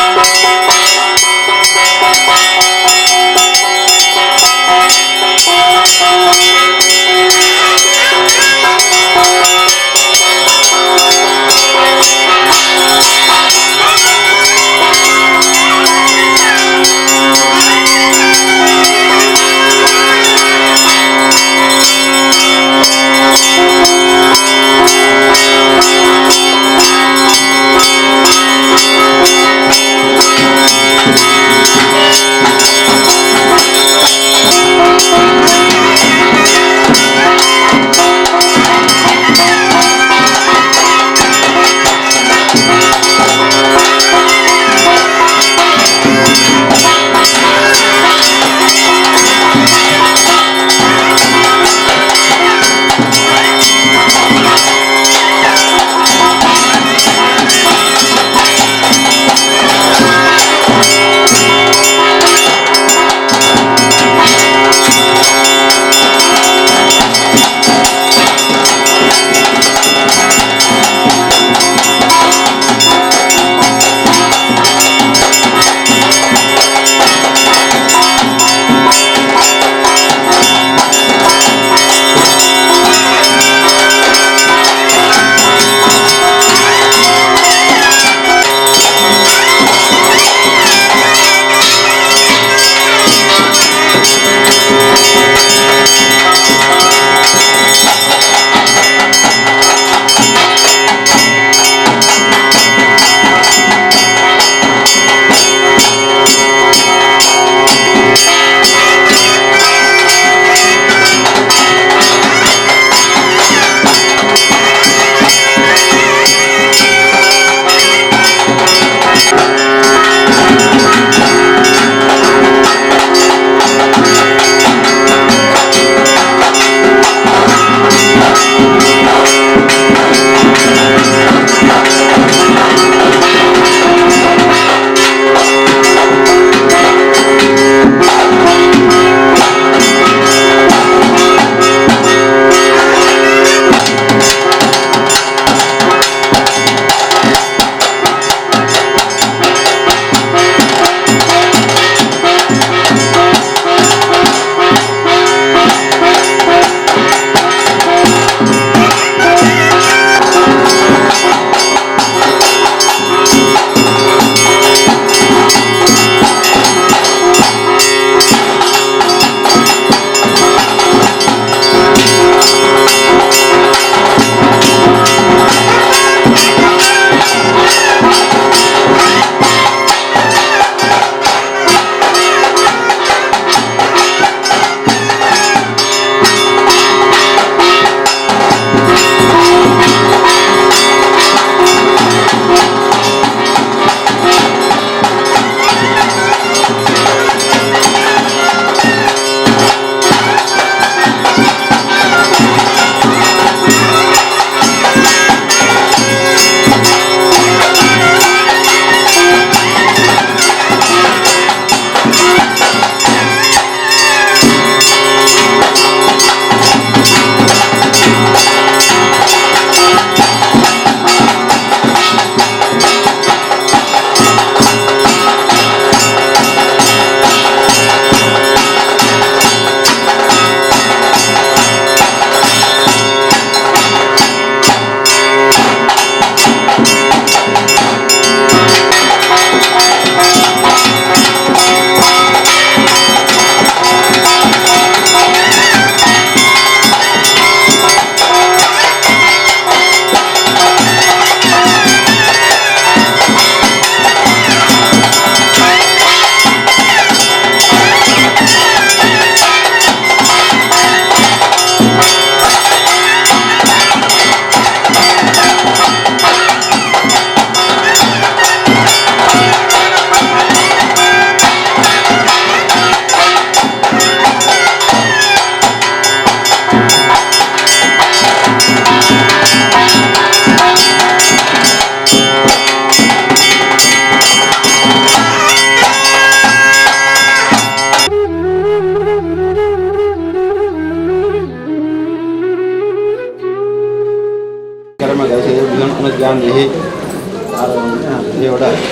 Thank you.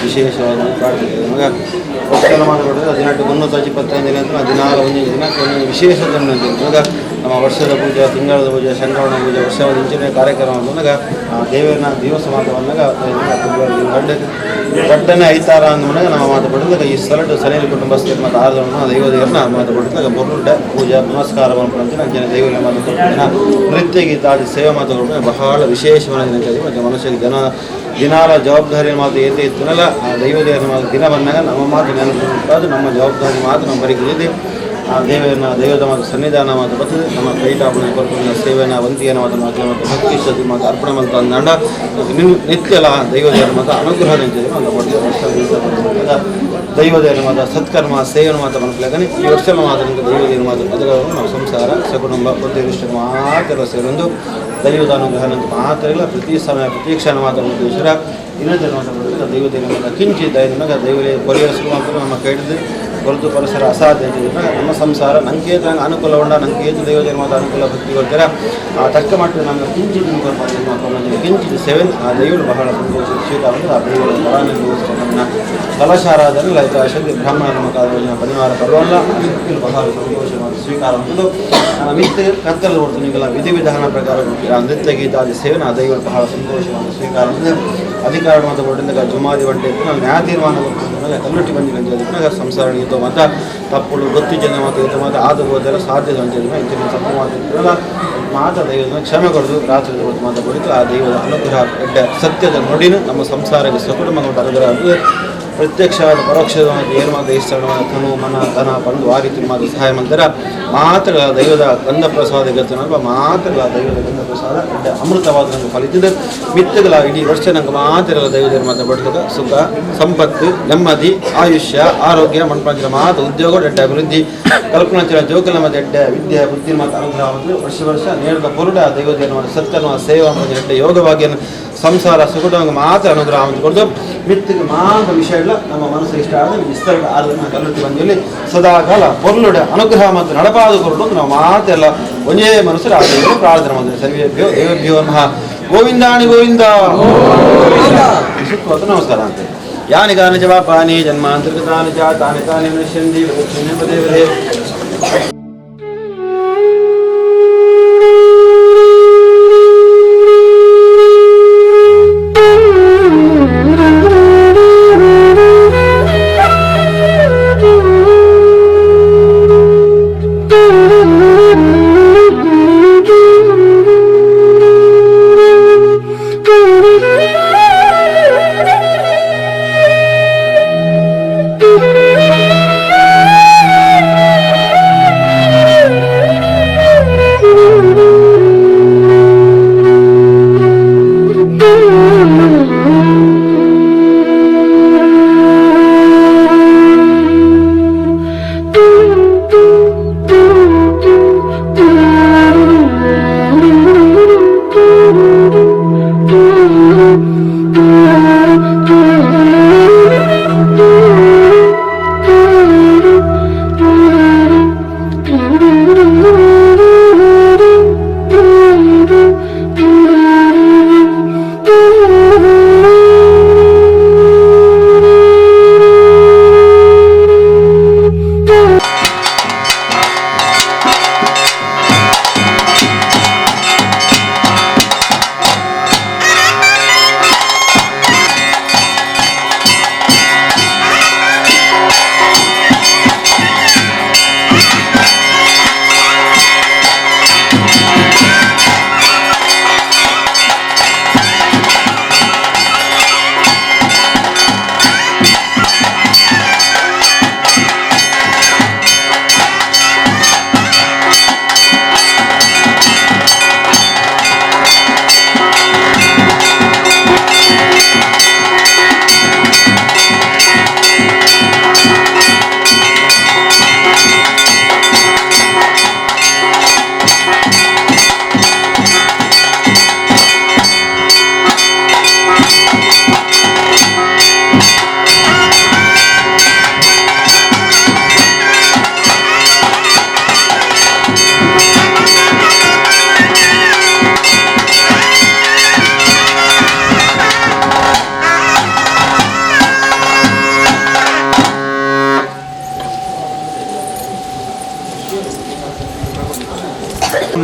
ವಿಶೇಷವಾದ ಪ್ರಾರ್ಥನೆ. ಮಗ ವರ್ಷ ಮಾತಾಡೋದು 18 325 ದಿನ ಅಂತ 14 ಒಂದೊಂದು ದಿನ ಒಂದೊಂದು ವಿಶೇಷ ದಿನ. ಮಗ ನಮ್ಮ ವರ್ಷದ ಪೂಜೆ, ತಿಂಗಳದ ಪೂಜೆ, ಶಂಕರಣ ಪೂಜೆ, ವರ್ಷದ ಇಂಚಿನ ಕಾರ್ಯಕ್ರಮ ಬಂದಾಗ ಆ ದೇವರನ್ನ ದಿವಸ ಮಾತು ಬಂದಾಗ ಫೆಬ್ರವರಿ ದೊಡ್ಡನೆ ಐತಾರ ಅಂದ ನಮ್ಮ ಮಾತು ಪಡೆದಾಗ ಈ ಸ್ಥಳದ ಸನೇಲಿ ಕುಟುಂಬಸ್ಥರು ಮತ್ತು ಆದರನ್ನು ದೈವದೇವರನ್ನ ಮಾತು ಪಡೆದಾಗ ಬೊರ್ಲುಡ್ಡ ಪೂಜಾ ಪುನಸ್ಕಾರ ಅಂಜನ ದೈವ ಮಾತು ನೃತ್ಯ ಗೀತಾದಿ ಸೇವೆ ಮಾತುಗಳು ಬಹಳ ವಿಶೇಷವಾದ ಮತ್ತು ಮನುಷ್ಯಗೆ ಜನ ದಿನಾಲ ಜವಾಬ್ದಾರಿ ಮಾತು ಏತೆ ಇತ್ತನಲ್ಲ ಆ ದೈವದೇವರ ಮಾತು ದಿನ ಬಂದಾಗ ನಮ್ಮ ಮಾತು ನೆನಪು ನಮ್ಮ ಜವಾಬ್ದಾರಿ ಮಾತು ನಮ್ಮ ಬರಿಗಿದೆ. ಆ ದೇವರನ್ನ ದೈವದ ಮಾತು ಸನ್ನಿಧಾನ ಮಾತು ಬರ್ತದೆ. ನಮ್ಮ ಕೈಟಾಪಣೆ ಕೊರಪುನ ಸೇವೆನ ವಂತಿಯನ್ನು ಮಾತು ಮಾತು ಮತ್ತು ಭಕ್ತಿ ಶ್ರದ್ಧೆ ಮಾತು ಅರ್ಪಣೆ ಮಾತು ಅಂದಾಂಡ ನಿತ್ಯಲ ದೈವದೇವರ ಮಾತು ಅನುಗ್ರಹ ನಿಂತಿದೆ. ಒಂದು ವರ್ಷ ದೈವದೇವರ ಮಾತು ಸತ್ಕರ್ಮ ಸೇವನ ಮಾತು ಮನಸ್ಲಾಗನೆ ಈ ವರ್ಷ ಮಾತು ದೈವದೇವರ ಮಾತು ಅದರ ನಮ್ಮ ಸಂಸಾರ ಸಕುಟುಂಬ ಬುದ್ಧಿ ಮಾತ್ರ ಸೇರೊಂದು ದೈವದ ಅನುಗ್ರಹ ನಂಗೆ ಮಾತ್ರ ಇಲ್ಲ. ಪ್ರತಿ ಸಮಯ ಪ್ರತಿ ಕ್ಷಣ ಮಾತ್ರ ಉದ್ದೇಶರ ಇನ್ನೊಂದು ಮಾತು ದೈವದೇವರ ಮಾತು ಕಿಂಚಿತ್ ದೈವ ದೈವರೇ ಪರಿಹರಿಸುವ ಮಾತ್ರ ನಮ್ಮ ಕೈಡಿದ್ದು ಹೊರತು ಪರಿಸರ ಅಸಾಧ್ಯ. ನಮ್ಮ ಸಂಸಾರ ನಂಗೆ ನಂಗೆ ಅನುಕೂಲ ಉಂಡ ನಂಗೆ ಏತು ದೈವದೇವರ ಮಾತು ಅನುಕೂಲ ಭಕ್ತಿ ಕೊಡ್ತಾರೆ ಆ ತಕ್ಕ ಮಟ್ಟ ನಮಗೆ ಕಿಂಚಿತ್ ಕಿಂಚಿತ್ ಸೇವೆ ಆ ದೈವರು ಬಹಳ ಸಂತೋಷ ಸ್ವೀಕಾರ. ಆ ದೈವರ ಬರಾನ ಕಲಶಾರಾಧನೆ ಲಲಿತ ಶಕ್ತಿ ಬ್ರಾಹ್ಮಣರ ಮಕಾದ ಪರಿವಾರ ಪರ್ವಲ್ಲ ಆ ಶಕ್ತಿಗಳು ಬಹಳ ಸಂತೋಷ ಸ್ವೀಕಾರ ಉಂಟು. ಮಿತ್ತ ಕತ್ತಲು ಕೊಡ್ತೀನಿ ವಿಧಿ ವಿಧಾನ ಪ್ರಕಾರ ನೃತ್ಯ ಗೀತಾದಿ ಸೇವೆ ಆ ದೈವರು ಬಹಳ ಸಂತೋಷವನ್ನು ಸ್ವೀಕಾರ. ಅಧಿಕಾರ ಮಾತು ಕೊಟ್ಟಿದ್ದಾಗ ಜುಮಾದಿ ಹೊಂಟೆ ನಾವು ನ್ಯಾಯ ತೀರ್ಮಾನ ಕೊಡ್ತಾರೆ ಕಲ್ಲುಟ್ಟಿ ಬಂದಿಲ್ಲ ಸಂಸಾರ ಇದ್ದು ಮಾತ ತಪ್ಪುಳು ಗೊತ್ತಿ ಜನ ಮಾತು ಇದ್ದು ಮಾತು ಆದು ಹೋದರೆ ಸಾಧ್ಯದ ಅಂಚಿನ ಇಂಚಿನ ತಪ್ಪು ಮಾತು ಮಾತ ದೈವದ ಕ್ಷಮೆ ಕೊಡೋದು ರಾತ್ರಿ ಹೊತ್ತು ಮಾತು ಕೊಡಿತು ಆ ದೈವದ ಅನುಗ್ರಹ ಎಡ್ಡ ಸತ್ಯದ ನುಡಿನ ನಮ್ಮ ಸಂಸಾರಕ್ಕೆ ಸಕುಟುಂಬ ಅನುಗ್ರಹ ಪ್ರತ್ಯಕ್ಷವಾದ ಪರೋಕ್ಷದ ಏನು ಮಾತು ಇಷ್ಟ ತನು ಮನ ಧನ ಬಂದು ಆ ರೀತಿ ಮಾತು ಸಹಾಯ ಮಾಡ್ತಾರೆ. ಮಾತ್ರ ದೈವದ ಗಂಧ ಪ್ರಸಾದ ಗೊತ್ತನಲ್ವ ಮಾತ್ರ ದೈವದ ಗಂಧ ಪ್ರಸಾದ ಎಡ್ಡ ಅಮೃತವಾದ ನಂಗೆ ಫಲಿತಿದೆ. ಮಿತ್ತಗಳ ಇಡೀ ವರ್ಷ ನಂಗೆ ಮಾತ್ರ ದೈವದ ಮಾತ್ರ ಬಡ್ತದ ಸುಖ ಸಂಪತ್ತು ನೆಮ್ಮದಿ ಆಯುಷ್ಯ ಆರೋಗ್ಯ ಮಣ್ಪಂಚನ ಮಾತು ಉದ್ಯೋಗ ಎಡ್ಡ ಅಭಿವೃದ್ಧಿ ಕಲ್ಪನಾಚರ ಜೋಕಲ ಮತ್ತು ಎಡ್ಡ ವಿದ್ಯೆ ಬುದ್ಧಿ ಮಾತು ಅನುಗ್ರಹ ವರ್ಷ ವರ್ಷ ನೇರದ ಪುರುಡ ದೈವದೇನ ಸತ್ಕರ್ಮ ಸೇವಾ ಮತ್ತು ಎಡ್ಡ ಯೋಗವಾಗಿಯನ್ನು ಸಂಸಾರ ಸುಗುಣವಂಗೆ ಮಾತ್ರ ಅನುಗ್ರಹ ಅಂತ ಕೊಡ್ದು ಮಿತ್ತಿಗೆ ಮಾತ್ರ ವಿಷಯ ಇಲ್ಲ. ನಮ್ಮ ಮನಸ್ಸು ಇಷ್ಟ ಆದರೆ ವಿಸ್ತಾರ ಆದ್ರೆ ಕಲ್ಲುಟ್ಟಿ ಬಂದಿಲ್ಲಿ ಸದಾಕಾಲ ಪೊರ್ಲುಡೆ ಅನುಗ್ರಹ ಮತ್ತು ನಡಪಾದ ಕೊರಡು ನಾವು ಮಾತೆಲ್ಲ ಒಂದೇ ಮನಸ್ಸು ಆ ದೇವರು ಪ್ರಾರ್ಥನೆ ಮಾಡ್ತೀವಿ. ಸರ್ವೇಭ್ಯೋ ದೇವೇಭ್ಯೋ ನಮಃ. ಗೋವಿಂದಾಣಿ ಗೋವಿಂದ ಸುತ್ತಮುತ್ತ ನಮಸ್ಕಾರ ಅಂತ. ಯಾನಿ ಕಾನಿ ಚ ಪಾಪಾನಿ ಜನ್ಮಾಂತರ್ಗತಾನಿ ಚ ತಾನಿ ತಾನಿ ಮನುಷ್ಯಂತಿ ಪದೇ ಪದೇ.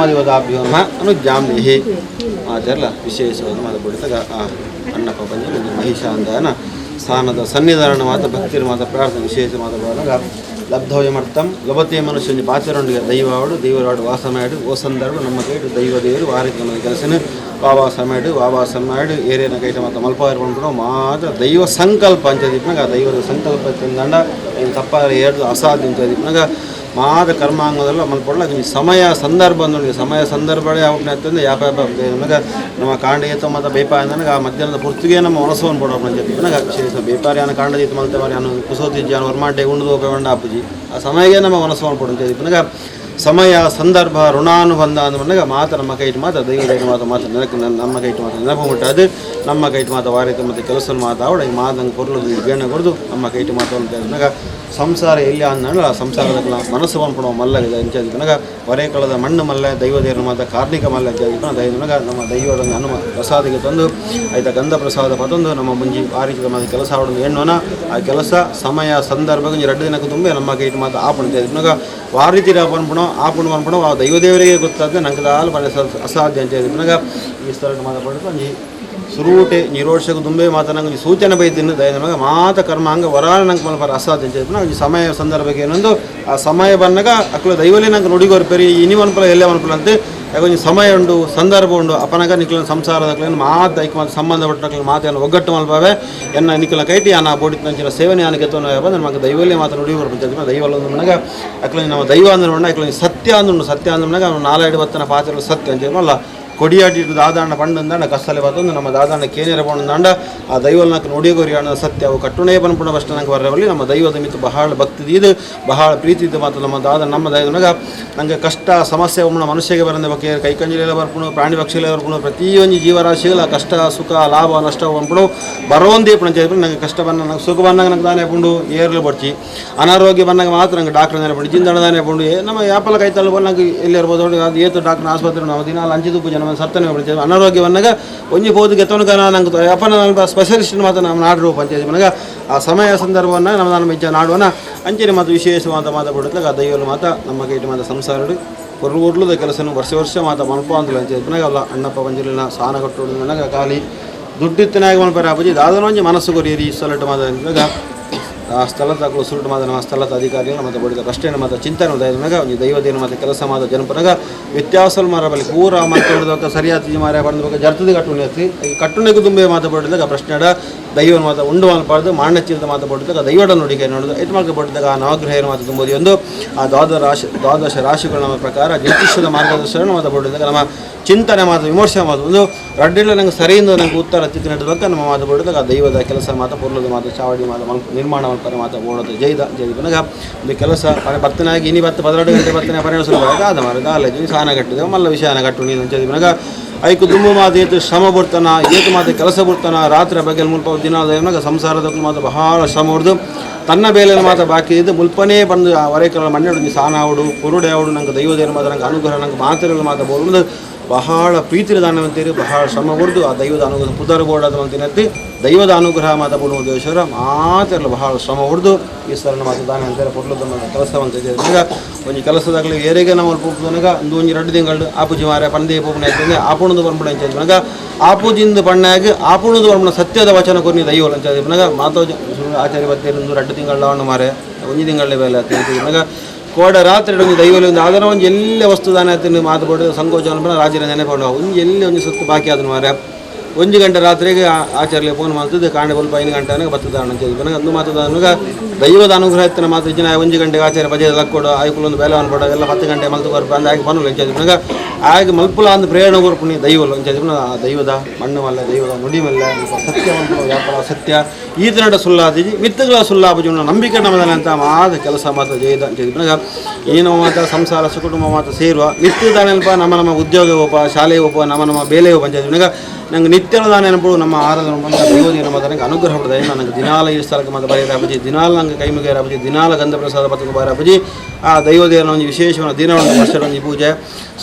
ಮದಿವದಾಭ್ಯೋ ನಮಃ ಅನುಜ್ಞಾಂ ದೇಹಿ ಆಚರಲ ವಿಶೇಷವಾದ ಮಾತ ಬಡಿತಾಗ ಆ ಅಣ್ಣಪ್ಪ ಪಂಜುರ್ಲಿ ಮಹಿಷಾಂಧನ ಸ್ಥಾನದ ಸನ್ನಿಧಾನ ಮಾತ ಭಕ್ತಿರ ಮಾತ ಪ್ರಾರ್ಥನೆ ವಿಶೇಷ ಮಾತ ಬರುವಾಗ ಲಬ್ಧವ್ಯಮರ್ಥಂ ಲಭತೆ ಮನುಷ್ಯ ಪಾಚರೊಂಡಿಗೆ ದೈವಾಡು ದೈವರಾಡು ವಾಸ ಮಾಡು ಓ ಸಂದರ್ಭ ನಮ್ಮ ಕೈಟು ದೈವ ದೇವರು ವಾರಕ್ಕೆ ನಮ್ಮ ಕೆಲಸನ ವಾವಾ ಸಮಾಡು ವಾವಾ ಸಮಾಡು ಏರಿಯನ ಕೈಟ ಮಾತ ಮಲ್ಪಾರು ಪಂಪುಣ ಮಾತ್ರ ದೈವ ಸಂಕಲ್ಪ ಅಂಚದಿಪ್ಪನಾಗ ಆ ದೈವದ ಸಂಕಲ್ಪ ತಂದಂಡ ಏನು ತಪ್ಪಾರ ಏರ್ದು ಅಸಾಧ್ಯ ಅಂಚದಿಪ್ಪನಾಗ ಮಾದ ಕರ್ಮಾಂಗದಲ್ಲ ಮಲ್ಪೊಡ್ಲ ಸಮಯ ಸಂದರ್ಭ ಅಂದು ಸಮಯ ಸಂದರ್ಭಗಳೇ ಯಾವತ್ತಂದ್ರೆ ಯಾಪ ಯಾಪ ನಮಗೆ ನಮ್ಮ ಕಾಂಡ ಏತ ಮತ್ತು ಬೇಪಾಯ ನನಗೆ ಆ ಮಧ್ಯಾಹ್ನದ ಪುರ್ತಿಗೆ ನಮ್ಮ ಮನಸ್ಸನ್ನು ಪಡೋ ನನಗೆ ವಿಶೇಷ ಬೇಪಾರಿಯಾನ ಕಾಂಡ ಜೀತ ಮಲ್ತೆ ಮಾರಿ ಅನು ಕುಸೋತಿಜ್ಜಾನ ವರ್ಮಾಟೆ ಉಂಡು ಹೋಗ ಅಪ್ಪುಜಿ ಆ ಸಮಯಗೆ ನಮ್ಮ ಮನಸ್ಸನ್ನು ಪಡೋ ನನಗೆ ಸಮಯ ಸಂದರ್ಭ ಋಣಾನುಬಂಧ ಅಂದ ಮಾತ್ರ ನಮ್ಮ ಕೈಟ್ ಮಾತ್ರ ದೈವ ದೈವ ಮಾತು ಮಾತ್ರ ನೆನಕು ನಮ್ಮ ಕೈಟ್ ಮಾತ್ರ ನೆನಪು ಮುಟ್ಟಾದು ನಮ್ಮ ಕೈಟ್ ಮಾತ್ರ ವಾರಿತ ಮತ್ತು ಕೆಲಸ ಮಾತಾವಡ ಈ ಮಾತಂಗೆ ಕೊರಲು ಬೇಣ ಕೊರದು ನಮ್ಮ ಕೈಟ್ ಮಾತು ಅಂತ ಸಂಸಾರ ಎಲ್ಲಿ ಅಂದ ಸಂಸಾರದ ಮನಸ್ಸು ಪನ್ಪುಣ ಮಲ್ಲ ಅಂಚಾದಿಪ್ಪನಾಗ ಹೊರೆ ಕಳದ ಮಣ್ಣು ಮಲ್ಲ ದೈವ ದೇವರ ಮಾತ ಕಾರ್ಣಿಕ ಮಲ್ಲ ಅಂಚಾದಿಪ್ಪನ ದೈವನಾಗ ನಮ್ಮ ದೈವದ ಹನುಮ ಪ್ರಸಾದಿಗೆ ತಂದು ಆಯ್ತಾ ಗಂಧ ಪ್ರಸಾದ ಪತಂದು ನಮ್ಮ ಮುಂಜಿ ಆರಿಸಿದ ಮಾತು ಕೆಲಸ ಆಡೋದು ಎಣ್ಣೋನ ಆ ಕೆಲಸ ಸಮಯ ಸಂದರ್ಭ ಎರಡು ದಿನಕ್ಕೆ ತುಂಬ ನಮ್ಮ ಕೈಟ್ ಮಾತು ಆಪಣ ಅಂಚಾದಿಪ್ಪನಾಗ ವಾರಿತಿರ ಪನ್ಪುಣ ಆಪುಣ ಪನ್ಪುಣ ಆ ದೈವದೇವರಿಗೆ ಗೊತ್ತಾದ ನಂಗೆ ದಾಲ್ ಅಸಾಧ್ಯ ಅಂಚಾದಿಪ್ಪನಾಗ ಈ ಸ್ಥಳ ಮಾತಾಡ್ಕೊಂಡು ಒಂಜಿ ಸುರೂಟೆ ನಿರೋಷಕ ದುಂಬೆ ಮಾತ ನಂಗೆ ಸೂಚನೆ ಬೈದಿನ ದಯ ನಮಗೆ ಮಾತ ಕರ್ಮಾಂಗ ವರಾನ ನಂಗೆ ಮಲ್ಪರ ಅಸಾಧ್ಯ ಅಂತ ಒಂಜಿ ಸಮಯ ಸಂದರ್ಭಕ್ಕೆ ಏನೊಂದು ಆ ಸಮಯ ಬಂದಾಗ ಅಕ್ಕಳು ದೈವಲಿ ನಂಗೆ ನುಡಿಗೋರು ಪೆರಿ ಇನಿ ಮನ್ಪಲ ಎಲ್ಲೇ ಮನ್ಪಲ ಅಂತ ಯಾಕೊಂಜಿ ಸಮಯ ಉಂಡು ಸಂದರ್ಭ ಉಂಡು ಅಪನಗ ನಿಕ್ಲ ಸಂಸಾರದ ಮಾತು ಐಕ್ ಮಾತು ಸಂಬಂಧಪಟ್ಟ ಮಾತನ್ನು ಒಗ್ಗಟ್ಟು ಮಲ್ಪವೆ ಎನ್ನ ನಿಕ್ಲ ಕೈಟಿ ಅನ್ನ ಬೋಡಿತ ಸೇವನೆ ಆನಕ್ಕೆ ಬಂದು ನಮಗೆ ದೈವಲ್ಲೇ ಮಾತು ನುಡಿಗೋರು ಪಂಚಾಯತ್ ದೈವಲ್ಲ ಒಂದು ಮನಗ ಅಕ್ಲ ನಮ್ಮ ದೈವ ಅಂದ್ರೆ ಅಕ್ಲ ಸತ್ಯ ಅಂದುಂಡು ಸತ್ಯ ಅಂದ ಮನಗ ಅವನು ನಾಲ್ಕು ಬತ್ತನ ಪಾತ್ರ ಸತ್ಯ ಅಂತ ಅಲ್ಲ ಕೊಡಿಯಾಟಿಟ್ಟು ದಾದಾಣ್ಣ ಪಂಡಂದಾಂಡ ಕස්සಲೆ ಬತ್ತೊಂದು ನಮ್ಮ ದಾದಾಣ್ಣ ಕೇನೇರ ಪಂಡಂದಾಂಡ ಆ ದೈವಲ್ನಕ್ಕೆ ನೋಡಿಗೋರಿ ಅಣ್ಣ ಸತ್ಯ ಅವು ಕಟ್ಟುಣೇ ಪನ್ಪುಣ ಬಷ್ಟ ನಂಗೆ ಬರವಲ್ಲಿ ನಮ್ಮ ದೈವದ ಮಿತ್ತು ಬಹಳ ಭಕ್ತಿ ಇದು ಬಹಳ ಪ್ರೀತಿ ಇದ್ದು ಮಾತ್ರ ನಮ್ಮ ದಾದ ನಮ್ಮ ದೈವನಾಗ ನಂಗೆ ಕಷ್ಟ ಸಮಸ್ಯೆ ಒಮ್ಮೆ ಮನುಷ್ಯಗೆ ಬರಂದ ಬಗ್ಗೆ ಕೈಕಂಜಲಿಲ್ಲ ಬರ್ಪುಣು ಪ್ರಾಣಿ ಪಕ್ಷಿಗಳ ಬರ್ಪುಣು ಪ್ರತಿಯೊಂದು ಜೀವರಾಶಿಗಳ ಕಷ್ಟ ಸುಖ ಲಾಭ ನಷ್ಟ ಪಂಪುಣು ಬರೋಂದೇ ಪಂಚಾಯತ್ ನಂಗೆ ಕಷ್ಟ ಬಂದ ನಂಗೆ ಸುಖ ಬಂದಾಗ ನಂಗೆ ದಾನೆ ಪುಂಡು ಏರ್ಲು ಬರ್ಚಿ ಅನಾರೋಗ್ಯ ಬಂದಾಗ ಮಾತ್ರ ನಂಗೆ ಡಾಕ್ಟರ್ ದಾನೆ ಪುಂಡು ಜಿಂದಣ ಪುಂಡು ನಮ್ಮ ಯಾಪಲ ಕೈ ತಳ್ಳು ನಂಗೆ ಎಲ್ಲಿ ಇರ್ಬೋದು ಅದು ಏತು ಡಾಕ್ಟರ್ ಆಸ್ಪತ್ರೆ ನಾವು ದಿನ ಲಂಚ ತುಪ್ಪು ಜನ ಸತ್ತನೆ ಅನಾರೋಗ್ಯ ಬಂದಾಗ ಒಂಜಿ ಪೋದು ಗೆತ್ತವನಕ ನಂಗೆ ಅಪ್ಪನ ಸ್ಪೆಷಲಿಸ್ಟ್ ಮಾತ್ರ ನಮ್ಮ ನಾಡು ಪಂಚಾಯತ್ ಮನಗ ಆ ಸಮಯ ಸಂದರ್ಭವನ್ನು ನಮ್ಮ ನಾನು ಇಚ್ಛೆ ನಾಡುವನ ಅಂಚನೆ ಮಾತು ವಿಶೇಷವಾದ ಮಾತಾಡ್ಬಿಡುತ್ತಲಾಗ ಆ ದೈವಲು ಮಾತ ನಮ್ಮ ಕೈಟಿ ಮಾತ ಸಂಸಾರಡು ಕೊರ್ಲು ಕೆಲಸನು ವರ್ಷ ವರ್ಷ ಮಾತ ಮನ್ಪ ಅಂತಲ್ಲ ಅಂಚೆ ಮನಗ ಅಲ್ಲ ಅಣ್ಣಪ್ಪ ಪಂಜುಲಿನ ಸಾನ ಕಟ್ಟೋಡು ಮನಗ ಖಾಲಿ ದುಡ್ಡಿತ್ತನಾಗ ಮನ್ಪರ ಅಪ್ಪಜಿ ದಾದನ ಒಂಜಿ ಮನಸ್ಸು ಕೊರಿಯರಿ ಸೊಲಟು ಮಾತ ಆ ಸ್ಥಳದ ಸುರುಟು ಮಾತ ನಮ್ಮ ಸ್ಥಳದ ಅಧಿಕಾರಿಗಳು ಮತ್ತು ಬಡಿದ ಪ್ರಶ್ನೆ ಮಾತ್ರ ಚಿಂತನೆ ದೈವನಾಗ ಒಂದು ದೈವದೇನ ಮತ್ತು ಕೆಲಸ ಮಾತ ಜನಪನಾಗ ವ್ಯತ್ಯಾಸ ಮಾರ ಬಳಿ ಪೂರ ಮಾತಾಡೋದಕ್ಕೆ ಸರಿಯಾದ ಮಾರ ಬಂದ ಜರ್ತದ ಕಟ್ಟುಣೆ ಕಟ್ಟುಣೆಗೂ ತುಂಬೆ ಮಾತಾಡಿದಾಗ ಪ್ರಶ್ನೆ ದೈವನ ಮಾತ ಉಂಡು ಅನ್ಪಾರ್ದು ಮಾಂಡಚಿರದ ಮಾತು ಬಡಿದಾಗ ದೈವಡ ನುಡಿಗೆ ನೋಡೋದು ಐದು ಮಾರ್ಗ ಬಡಿದಾಗ ಆ ನವಗ್ರಹ ಮಾತು ತುಂಬೋದು ಒಂದು ಆ ದ್ವಾದಶ ರಾಶಿಗಳ ನಮ್ಮ ಪ್ರಕಾರ ಜ್ಯೋತಿಷ್ಯದ ಮಾರ್ಗದರ್ಶನ ಮಾತು ಬಡಿದಾಗ ನಮ್ಮ ಚಿಂತನೆ ಮಾತು ವಿಮರ್ಶೆ ಮಾತು ಒಂದು ರಡ್ಡಿಲ್ಲ ನಂಗೆ ಸರಿಯಿಂದ ನಂಗೆ ಉತ್ತರ ತಿಕ್ಕ ನೆಡಬೇಕು ನಮ್ಮ ಮಾತು ಬಡಿದಾಗ ಆ ದೈವದ ಕೆಲಸ ಮಾತು ಪೊರ್ಲದ ಮಾತು ಚಾವಡಿ ಮಾತು ನಿರ್ಮಾಣ ಮಾಡ್ತಾರೆ ಮಾತು ಓಡೋದು ಜೈದ ಜೈದನಾಗ ಒಂದು ಕೆಲಸ ಬರ್ತನಾಗಿ ಇನಿ ಬತ್ತು 12 ಗಂಟೆ ಬರ್ತನೆ 12 ಸುಲಭ ಆದ ಮಾರ ದಾಲೇಜು ಸಾನ ಕಟ್ಟಿದೆವು ಮಲ್ಲ ವಿಷಯನ ಕಟ್ಟು ನೀನು ಅಂಚದಿನಾಗ ಐಕು ದುಂಬು ಮಾತು ಏತು ಶ್ರಮ ಬರ್ತಾನ ಏತು ಮಾತು ಕೆಲಸ ಬರ್ತಾನ ರಾತ್ರಿ ಬಗ್ಗೆ ಮುಲ್ಪ ದಿನ ದೈವನಾಗ ಸಂಸಾರದ ಮಾತು ಬಹಳ ಶ್ರಮ ಹೊಡೆದು ತನ್ನ ಬೇಲೆಯಲ್ಲಿ ಮಾತ್ರ ಬಾಕಿ ಇದ್ದು ಮುಲ್ಪನೇ ಬಂದು ಆ ಹೊರೆಕಲ ಮಣ್ಣೆಡು ಸಾನ ಆವಡು ಕುರುಡೆ ಆವಡು ನಂಗೆ ದೈವದೇನ ಮಾತ್ರ ನಂಗೆ ಅನುಗ್ರಹ ನಂಗೆ ಮಾತಿರಲು ಮಾತ್ರ ಬೋಲು ಬಹಳ ಪ್ರೀತಿಯ ದಾನ ಅಂತೀರಿ ಬಹಳ ಶ್ರಮ ಹೊಡೆದು ಆ ದೈವದ ಅನುಗ್ರಹ ಪುದರ ಬೋಡಾದ ಅಂತಿನತ್ತಿ ದೈವದ ಅನುಗ್ರಹ ಮಾತ ದೇಶ್ವರ ಮಾತಿರಲು ಬಹಳ ಶ್ರಮ ಹೊಡೆದು ಈ ಸರಣ ಮಾತು ದಾನ ಅಂತಾರೆ ಪೊರ್ಲದ ಕೆಲಸ ಅಂತ ಈಗ ಒಂಜಿ ಕೆಲಸದಾಗಲಿ ಏರಿಗೆ ನಮ್ಮ ಪೂಪುನಗ ಒಂದು ಒಂಜಿ 2 ತಿಂಗಳು ಆಪುಜಿ ಮಾರೆ ಪಂದೇ ಪೂಪುನ ಆಯ್ತಂದ್ರೆ ಆಪುಣದ ಬರ್ಪುಣ ಅಂಚ ಆಪುಜಿಂದ ಬಣ್ಣಾಗಿ ಆಪುಣದ ಬರ್ಪುಣ ಸತ್ಯದ ವಚನ ಕೊರ್ನಿ ದೈವ ಅಂಚ ಮಾತೋ ಆಚಾರ್ಯ ಬತ್ತೇರು 2 ತಿಂಗಳ ಹಣ್ಣು ಮಾರೆ ಒಂಜಿ ತಿಂಗಳ ಬೇಲೆ ಆಯ್ತು ಕೋಡ ರಾತ್ರಿ ಒಂದು ದೈವಲಿ ಒಂದು ಅದರ ಒಂದು ಎಲ್ಲ ವಸ್ತು ದಾನ ಆಯ್ತು ಮಾತು ಕೊಟ್ಟು ಸಂಕೋಚ ರಾಜರ ನೆನಪು ಒಂದು ಎಲ್ಲಿ ಒಂದು ಸುತ್ತು ಬಾಕಿ ಆದ ಮಾರೆ 1 ಗಂಟೆ ರಾತ್ರಿಗೆ ಆಚಾರ್ಯ ಫೋನ್ ಮಾಡ್ತಿದ್ದೆ ಕಾಂಡೆ ಬಲ್ಪ 5 ಗಂಟೆ ಬರ್ತದ ಅಂತ ನನಗೆ ಅಂದು ಮಾತದ ದೈವದ ಅನುಗ್ರಹ ಇತ್ತು ಮಾತ್ರ ಜನ 1 ಗಂಟೆಗೆ ಆಚಾರ್ಯ ಬಜೆ ಲಕ್ಕೊಡು ಆಯ್ಕುಲೊಂದು ಬೇಲೆ ಅನ್ಕೊಡು ಎಲ್ಲ 10 ಗಂಟೆ ಮಲ್ತು ಬರ್ಪ ಅಂದ ಆಗಿ ಬನ್ನಲ್ಲ ಅಂಚ ಆಗ ಮಲ್ಪುಲ ಅಂದ ಪ್ರೇರಣೆ ಕೊರ್ಪುಣಿ ದೈವಲು ಅಂಚ ಆ ದೈವದ ಮಣ್ಣು ಮಲ್ಲ ದೈವದ ನುಡಿ ಮಲ್ಲ ಸತ್ಯ ವ್ಯಾಪಾರ ಸತ್ಯ ಈತನಡ ಸುಲ್ಲಾದಿಜಿ ಮಿತ್ತುಗಳ ಸುಲ್ಲಾಪಜಿ ನಂಬಿಕೆ ನಮ್ಮದಲ್ಲ ಅಂತ ಮಾದ ಕೆಲಸ ಮಾತ್ರ ಜಯದ ಅಂಚ ಏನೋ ಮಾತ ಸಂಸಾರ ಸುಕುಟುಂಬ ಮಾತ್ರ ಸೇರುವ ಮಿತ್ತುದಾನೆಲ್ಪ ನಮ್ಮ ನಮ್ಮ ಉದ್ಯೋಗ ಒಪ್ಪ ಶಾಲೆ ಒಪ್ಪ ನಮ್ಮ ನಮ್ಮ ಬೇಲೆ ಒಪ್ಪ ಅಂಚ ನಂಗೆ ನಿತ್ಯದ ನೆನಪು ನಮ್ಮ ಆರಾಧನೆ ಬಂದ ದೈವದೇನ ಮಾತ್ರ ನನಗೆ ಅನುಗ್ರಹ ಪಡೆದ ನನಗೆ ದಿನಾಲ ಈ ಸ್ಥಳಕ್ಕೆ ಮಾತ್ರ ಬರೆಯರಾಪಜಿ ದಿನಾಲ ನಂಗೆ ಕೈ ಮುಗಿಯರಾಪಜಿ ದಿನಾಲ ಗಂಧ ಪ್ರಸಾದ ಪತ್ರ ಬಾರಾಪಜಿ ಆ ದೈವದೇವನ ಒಂದು ವಿಶೇಷವಾದ ದಿನವನ್ನು ವರ್ಷದ ಪೂಜೆ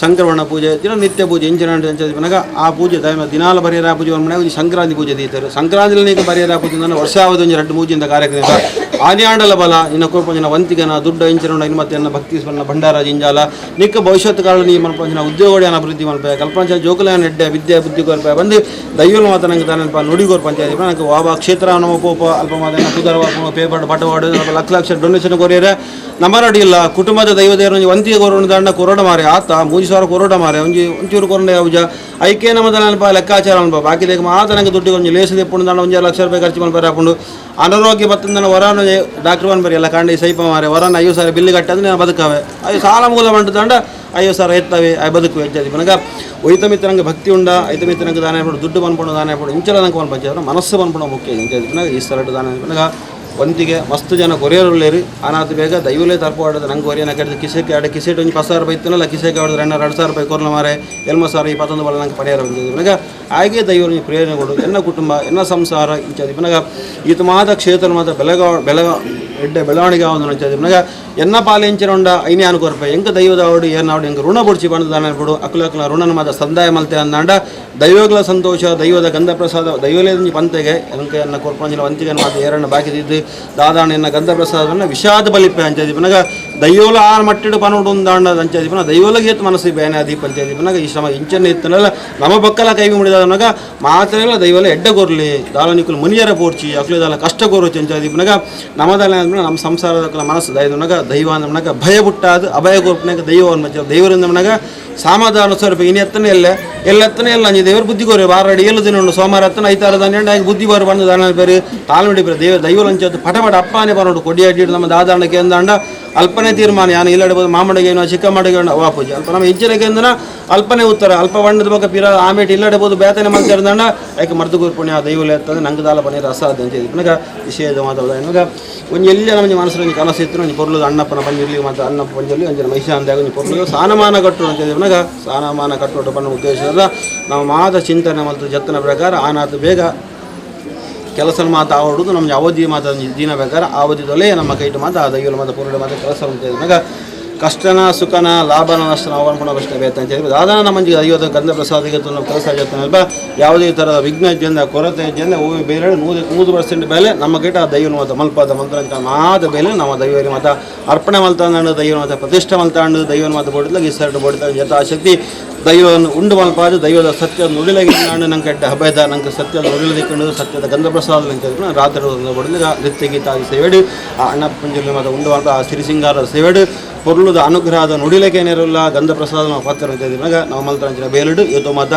ಸಂಕ್ರಮಣ ಪೂಜೆ ದಿನ ನಿತ್ಯ ಪೂಜೆ ಇಂಚಿನ ಅಂಚ ಆ ಪೂಜೆ ದೈವ ದಿನಾಲ ಬರೆಯರ ಪೂಜೆ ಮನೆ ಒಂದು ಸಂಕ್ರಾಂತಿ ಪೂಜೆ ದೀತಾರೆ ಸಂಕ್ರಾಂತಿಲಿ ಬರೆಯರ ಪೂಜೆ ನಾನು ವರ್ಷ ಆವದು ಒಂದು 2 ಮೂಜಿಂದ ಕಾರ್ಯಕ್ರಮ ಆನೆಯಾಂಡಲ ಬಲ ನಿನ್ನ ಕೊರ್ಪಂಜಿನ ವಂತಿಗನ ದುಡ್ಡು ಇಂಚಿನ ಇನ್ನು ಮತ್ತೆ ಎನ್ನ ಭಕ್ತಿ ಸ್ಮರಣ ಭಂಡಾರ ಜಿಂಜಾಲ ನಿಕ್ಕ ಭವಿಷ್ಯತ್ ಕಾಲ ನೀ ಮನ್ಪಂಚಿನ ಉದ್ಯೋಗಡಿಯಾನ ಅಭಿವೃದ್ಧಿ ಮನ್ಪೆ ಕಲ್ಪಂಚ ಜೋಕುಲಾನ ಎಡ್ಡೆ ವಿದ್ಯೆ ಬುದ್ಧಿ ಕೊರ್ಪೆ ಬಂದು ದೈವಲು ಮಾತ ನಂಗೆ ತಾನಲ್ಪ ನುಡಿ ಕೊರ್ಪಂಚಾಯತಿ ನಂಗೆ ವಾಬಾ ಕ್ಷೇತ್ರ ನಮ್ಮ ಪೋಪ ಅಲ್ಪ ಮಾತನ ಕುದರ ಪೇಪರ್ ಪಟವಾಡು ಲಕ್ಷ ಲಕ್ಷ ಡೊನೇಷನ್ ಕೊರಿಯರೆ ನಮ್ಮರಡಿ ಇಲ್ಲ ಕುಟುಂಬದ ದೈವದೇವರು ವಂತಿಗೆ ಕೊರೋಣ ದಂಡ ಕೊರೋಡ ಮಾರೆ ಆತ 3000 ಕೊರೋಡ ಮಾರೆ ಒಂಜಿ ಒಂಚೂರು ಕೊರೋಡ ಯಾವ್ಜ ಐಕೆ ನಮ್ಮ ಅಲ್ಪ ಲೆಕ್ಕಾಚಾರ ಅಲ್ಪ ಬಾಕಿ ದೇಕ ಮಾತ ನಂಗೆ ದುಡ್ಡು ಒಂಜಿ ಲೇಸು ದೆಪ್ಪುಂಡು ದಂಡ 1 ಲಕ್ಷ ರೂಪಾಯಿ ಖರ್ಚು ಮನ್ಪರೆ ಹಾಕೊಂಡು ಅನಾರೋಗ್ಯ ಬತ್ತಂದನ ವರಾನ ಡಾಕ್ಟರ್ ಒನ್ ಬರಿ ಎಲ್ಲ ಕಾಂಡಿ ಸೈಪ ಮಾರೆ ವರಾನ 5000 ಬಿಲ್ ಕಟ್ಟಂದ್ರೆ ನಾನು ಬದುಕವೆ ಅಯ್ಯೋ ಸಾಲ ಮೂಲ ಬಂಟು ದಂಡ 5000 ಎತ್ತವೆ I ಬದುಕುವೆ ಇತ್ಯಾದಿ ಪನಗ ಒಯ್ತ ಮಿತ್ರಂಗೆ ಭಕ್ತಿ ಉಂಡ ಐತ ಮಿತ್ರಂಗೆ ದಾನ ದುಡ್ಡು ಬಂದ್ಕೊಂಡು ದಾನ ಇಂಚಲ ನಂಗೆ ಒಂದು ಪಂಚಾಯತ್ ಮನಸ್ಸು ಬಂದ್ಕೊಂಡು ಮುಖ್ಯ ಇತ್ಯಾದಿ ಪನಗ ಈ ಸರಡು ದಾನ ಪನಗ ವಂತಿಗೆ ಮಸ್ತು ಜನ ಕೊರಿಯರುಳ್ಳೇರಿ ಆನಾತು ಬೇಗ ದೈವಲೇ ತರ್ಪು ನಂಗೆ ಕೊರಿಯನ ಕಡೆದು ಕಿಸೆಗೆ ಎರಡು ಕಿಸೆಟ್ ಒಂದು 10,000 ರೂಪಾಯಿ ಇತ್ತನಲ್ಲ ಕಿಸೆಗೆ ಹೊಡೆದು 2,000 ರೂಪಾಯಿ ಕೊರ್ಲ ಮಾರೆ ಎಲ್ಮ ಸಾವಿರ ಈ ಪತ್ತೊಂದು ಬಲ ನಂಗೆ ಪರಿಹಾರ ಬಂದಿದೆ ಪನಗ ಹಾಗೆ ದೈವರು ಪ್ರೇರಣೆ ಕೊಡು ಎನ್ನ ಕುಟುಂಬ ಎನ್ನ ಸಂಸಾರ ಇಂಚಾದಿ ಪನಗ ಈತ ಮಾತ ಕ್ಷೇತ್ರ ಮಾತ ಬೆಳಗ ಎಡ್ಡೆ ಬೆಳವಣಿಗೆ ಆವೊಂದು ಅಂಚಾದಿ ಪನಗ ಎನ್ನ ಪಾಲೆಂಚಿನ ಉಂಡ ಐನೇ ಅನುಕೋರ್ಪ ಎಂಕ ದೈವದ ಅವಡು ಏನಾವಡು ಎಂಕ ಋಣ ಬುಡ್ಚಿ ಬಂದು ದಾನ ಬಿಡು ಅಕುಲ ಅಕುಲ ಋಣನ ಮಾತ ಸಂದಾಯ ಮಲ್ತೆ ಅಂದಾಂಡ ದೈವಗಳ ಸಂತೋಷ ದೈವದ ಗಂಧ ಪ್ರಸಾದ ದೈವಲೇ ಪಂತೆಗೆ ಎಂಕ ಎನ್ನ ಕೊರ್ಪಂಜಿನ ವಂತಿಗೆ ಮಾತ ಏರಣ್ಣ ಬಾಕಿದಿದ್ದು ದಾದಾಣ ಎನ್ನ ಗಂಧ ಪ್ರಸಾದವನ್ನು ವಿಷಾದ ಬಲಿಪೆ ಅಂಚಾದಿ ಪನಗ ದೈವಲ ಆ ಮಟ್ಟಿಡು ಪನೋಡು ಉಂದಾಂಡ ಅಂಚಾದಿ ಪನ ದೈವಲಗೆ ಏತ್ ಮನಸ್ಸು ಬೇನೆ ಅದಿ ಪಂಚಾಯತಿ ಪನಗ ಈ ಶ್ರಮ ಇಂಚನೆ ಇತ್ತನಲ್ಲ ನಮ್ಮ ಬಕ್ಕಲ ಕೈ ಮುಡಿದಾದನಗ ಮಾತ್ರ ದೈವಲ ಎಡ್ಡೆ ಕೊರ್ಲಿ ದಾಲ ನಿಕ್ಕಲು ಮುನಿಯರ ಪೋರ್ಚಿ ಅಕ್ಲು ದಾಲ ಕಷ್ಟ ಕೋರೋಚಿ ಅಂಚಾದಿ ಪನಗ ನಮದಲ್ಲ ನಮ್ಮ ಸಂಸಾರದ ಮನಸ್ಸು ದೈವನಗ ದೈವ ಅಂದಮನಗ ಭಯ ಬುಟ್ಟಾದು ಅಭಯ ಕೋರ್ಪನಾಗ ದೈವ ಮಚ್ಚ ದೈವರಿಂದ ಮನಗ ಸಮಾಧಾನ ಸ್ವರೂಪ ಇನ್ನು ಎತ್ತನೆ ಎಲ್ಲ ಎಲ್ಲೆತ್ತನೆ ಎಲ್ಲ ಅಂಜಿ ದೇವರು ಬುದ್ಧಿ ಕೋರಿ ವಾರ 7 ದಿನ ಉಂಡು ಸೋಮವಾರ ಹತ್ತನ ಐತಾರ ದಾನ ಬುದ್ಧಿ ಕೋರಿ ಬಂದು ದಾನ ಬೇರೆ ತಾಳ್ಮಿಡಿ ಬೇರೆ ದೇವ ದೈವಲಂಚದ್ದು ಪಟ ಪಟ ಅಪ್ಪನೇ ಬರೋಡು ಕೊಡಿ ಅಡ್ಡಿ ನಮ್ಮ ದಾದಾಣಕ್ಕೆ ಅಂದಾಂಡ ಅಲ್ಪನೇ ತೀರ್ಮಾನ ಯಾನು ಇಲ್ಲಡ್ಬೋದು ಮಾಮಡಿಗೆ ಏನೋ ಚಿಕ್ಕ ಮಡಿಗೆ ವಾಪೂಜೆ ಅಲ್ಪ ನಮ್ಮ ಇಂಚಿನಕ್ಕೆ ಅಂದನ ಅಲ್ಪನೇ ಉತ್ತರ ಅಲ್ಪ ಬಣ್ಣದ ಬೊಕ್ಕ ಪಿರ ಆಮೇಟ್ ಇಲ್ಲಡ್ಬೋದು ಬೇತನೆ ಮಲ್ತಿರ್ದಂಡ ಯಾಕೆ ಮರ್ದು ಪುಣ್ಯ ದೈವಲೆ ಅಂತಂದ್ರೆ ನಂಗೆ ದಾಲ ಪನೀರ್ ಅಸಾಧ್ಯ ಅಂತ ಹೇಳಿ ವಿಷಯದ ಮಾತಾಡೋದು ಎನ್ನುವಾಗ ಒಂಜಿ ಎಲ್ಲ ನಮ್ಮ ಮನಸ್ಸು ಒಂಜಿ ಕನಸು ಇತ್ತು ಒಂಜಿ ಪೊರ್ಲು ಅಣ್ಣಪ್ಪನ ಪಂಜುರ್ಲಿ ಮತ್ತು ಅಣ್ಣಪ್ಪ ಪಂಜುರ್ಲಿ ಒಂಜಿ ಮಹಿಷಾಂದಾಗ ಒಂಜಿ ಪೊರ್ಲು ಸಾನಮಾನ ಕಟ್ಟು ಅಂತ ಹೇಳಿದಾಗ ಸಾನಮಾನ ಕಟ್ಟೋಟ ಪನ್ನ ಉದ್ದೇಶದ ನಾವು ಮಾತ ಚಿಂತನೆ ಮತ್ತು ಜತ್ತನ ಪ್ರಕಾರ ಆನಾತು ಬೇಗ ಕೆಲಸ ಮಾತು ಆವಡುದು ನಮ್ಮ ಅವಧಿ ಮಾತು ದಿನ ಬೇಕಾದ್ರೆ ಆ ಅವಧಿದಲ್ಲೇ ನಮ್ಮ ಕೈಟು ಮಾತು ಆ ದೈವಲ ಮಾತು ಪೂರ್ಣ ಮಾತು ಕೆಲಸ ಅಂತ ಹೇಳಿದಾಗ ಕಷ್ಟನ ಸುಖನ ಲಾಭನ ನಷ್ಟನ ಅವನ್ಕೊಂಡು ಅಷ್ಟೇ ಬೇತ ಅಂತ ಹೇಳಿ ದಾದಾನ ನಮ್ಮ ಐವತ್ತು ಗಂಧ ಪ್ರಸಾದಿಗೆ ನಾವು ಕೆಲಸ ಆಗಿರ್ತಾನಲ್ಪ ಯಾವುದೇ ಥರದ ವಿಘ್ನ ಇದ್ದಿಂದ ಕೊರತೆ ಇದ್ದಿಂದ ಹೂವು ಬೇರೆ 100% ಬೆಲೆ ನಮ್ಮ ಕೈಟ ಆ ದೈವನ ಮಾತ ಮಲ್ಪಾದ ಮಂತ್ರ ಮಾತ ಬೇಲೆ ನಮ್ಮ ದೈವರಿ ಮಾತ ಅರ್ಪಣೆ ಮಲ್ತಾಂಡು ದೈವನ ಮಾತ ಪ್ರತಿಷ್ಠೆ ಮಲ್ತಾಂಡು ದೈವನ ಮಾತು ಬೋಡಿದ್ಲಾಗ ಈ ಸರಡು ಬೋಡಿದಾಗ ಯಥಾಶಕ್ತಿ ದೈವವನ್ನು ಉಂಡು ಮಲ್ಪಾದು ದೈವದ ಸತ್ಯ ನುಡಿಲಾಗಿ ನಾನು ನಂಗೆ ಕೆಟ್ಟ ಹಬ್ಬದ ನಂಗೆ ಸತ್ಯದ ನುಡಿಲದಿಕ್ಕೊಂಡು ಸತ್ಯದ ಗಂಧ ಪ್ರಸಾದ ಅಂತ ರಾತ್ರಿ ಬಡಿದಾಗ ನೃತ್ಯ ಗೀತಾದಿ ಸೇವೆಡು ಆ ಅಣ್ಣಪ್ಪ ಪಂಜುರ್ಲಿ ಮಾತ ಉಂಡು ಮಲ್ಪ ಆ ಸಿರಿಸಿಂಗಾರದ ಸೇವೆಡು ಪೊರ್ಲುದ ಅನುಗ್ರಹದ ನುಡಿಲಕ್ಕೇನಿರಲ್ಲ ಗಂಧ ಪ್ರಸಾದ ನಾವು ಪಾತ್ರ ಅಂತ ಇದ್ದಾಗ ನಾವು ಮಲ್ತರಂಚಿನ ಬೇಲಿಡು ಇವತ್ತು ಮಾತ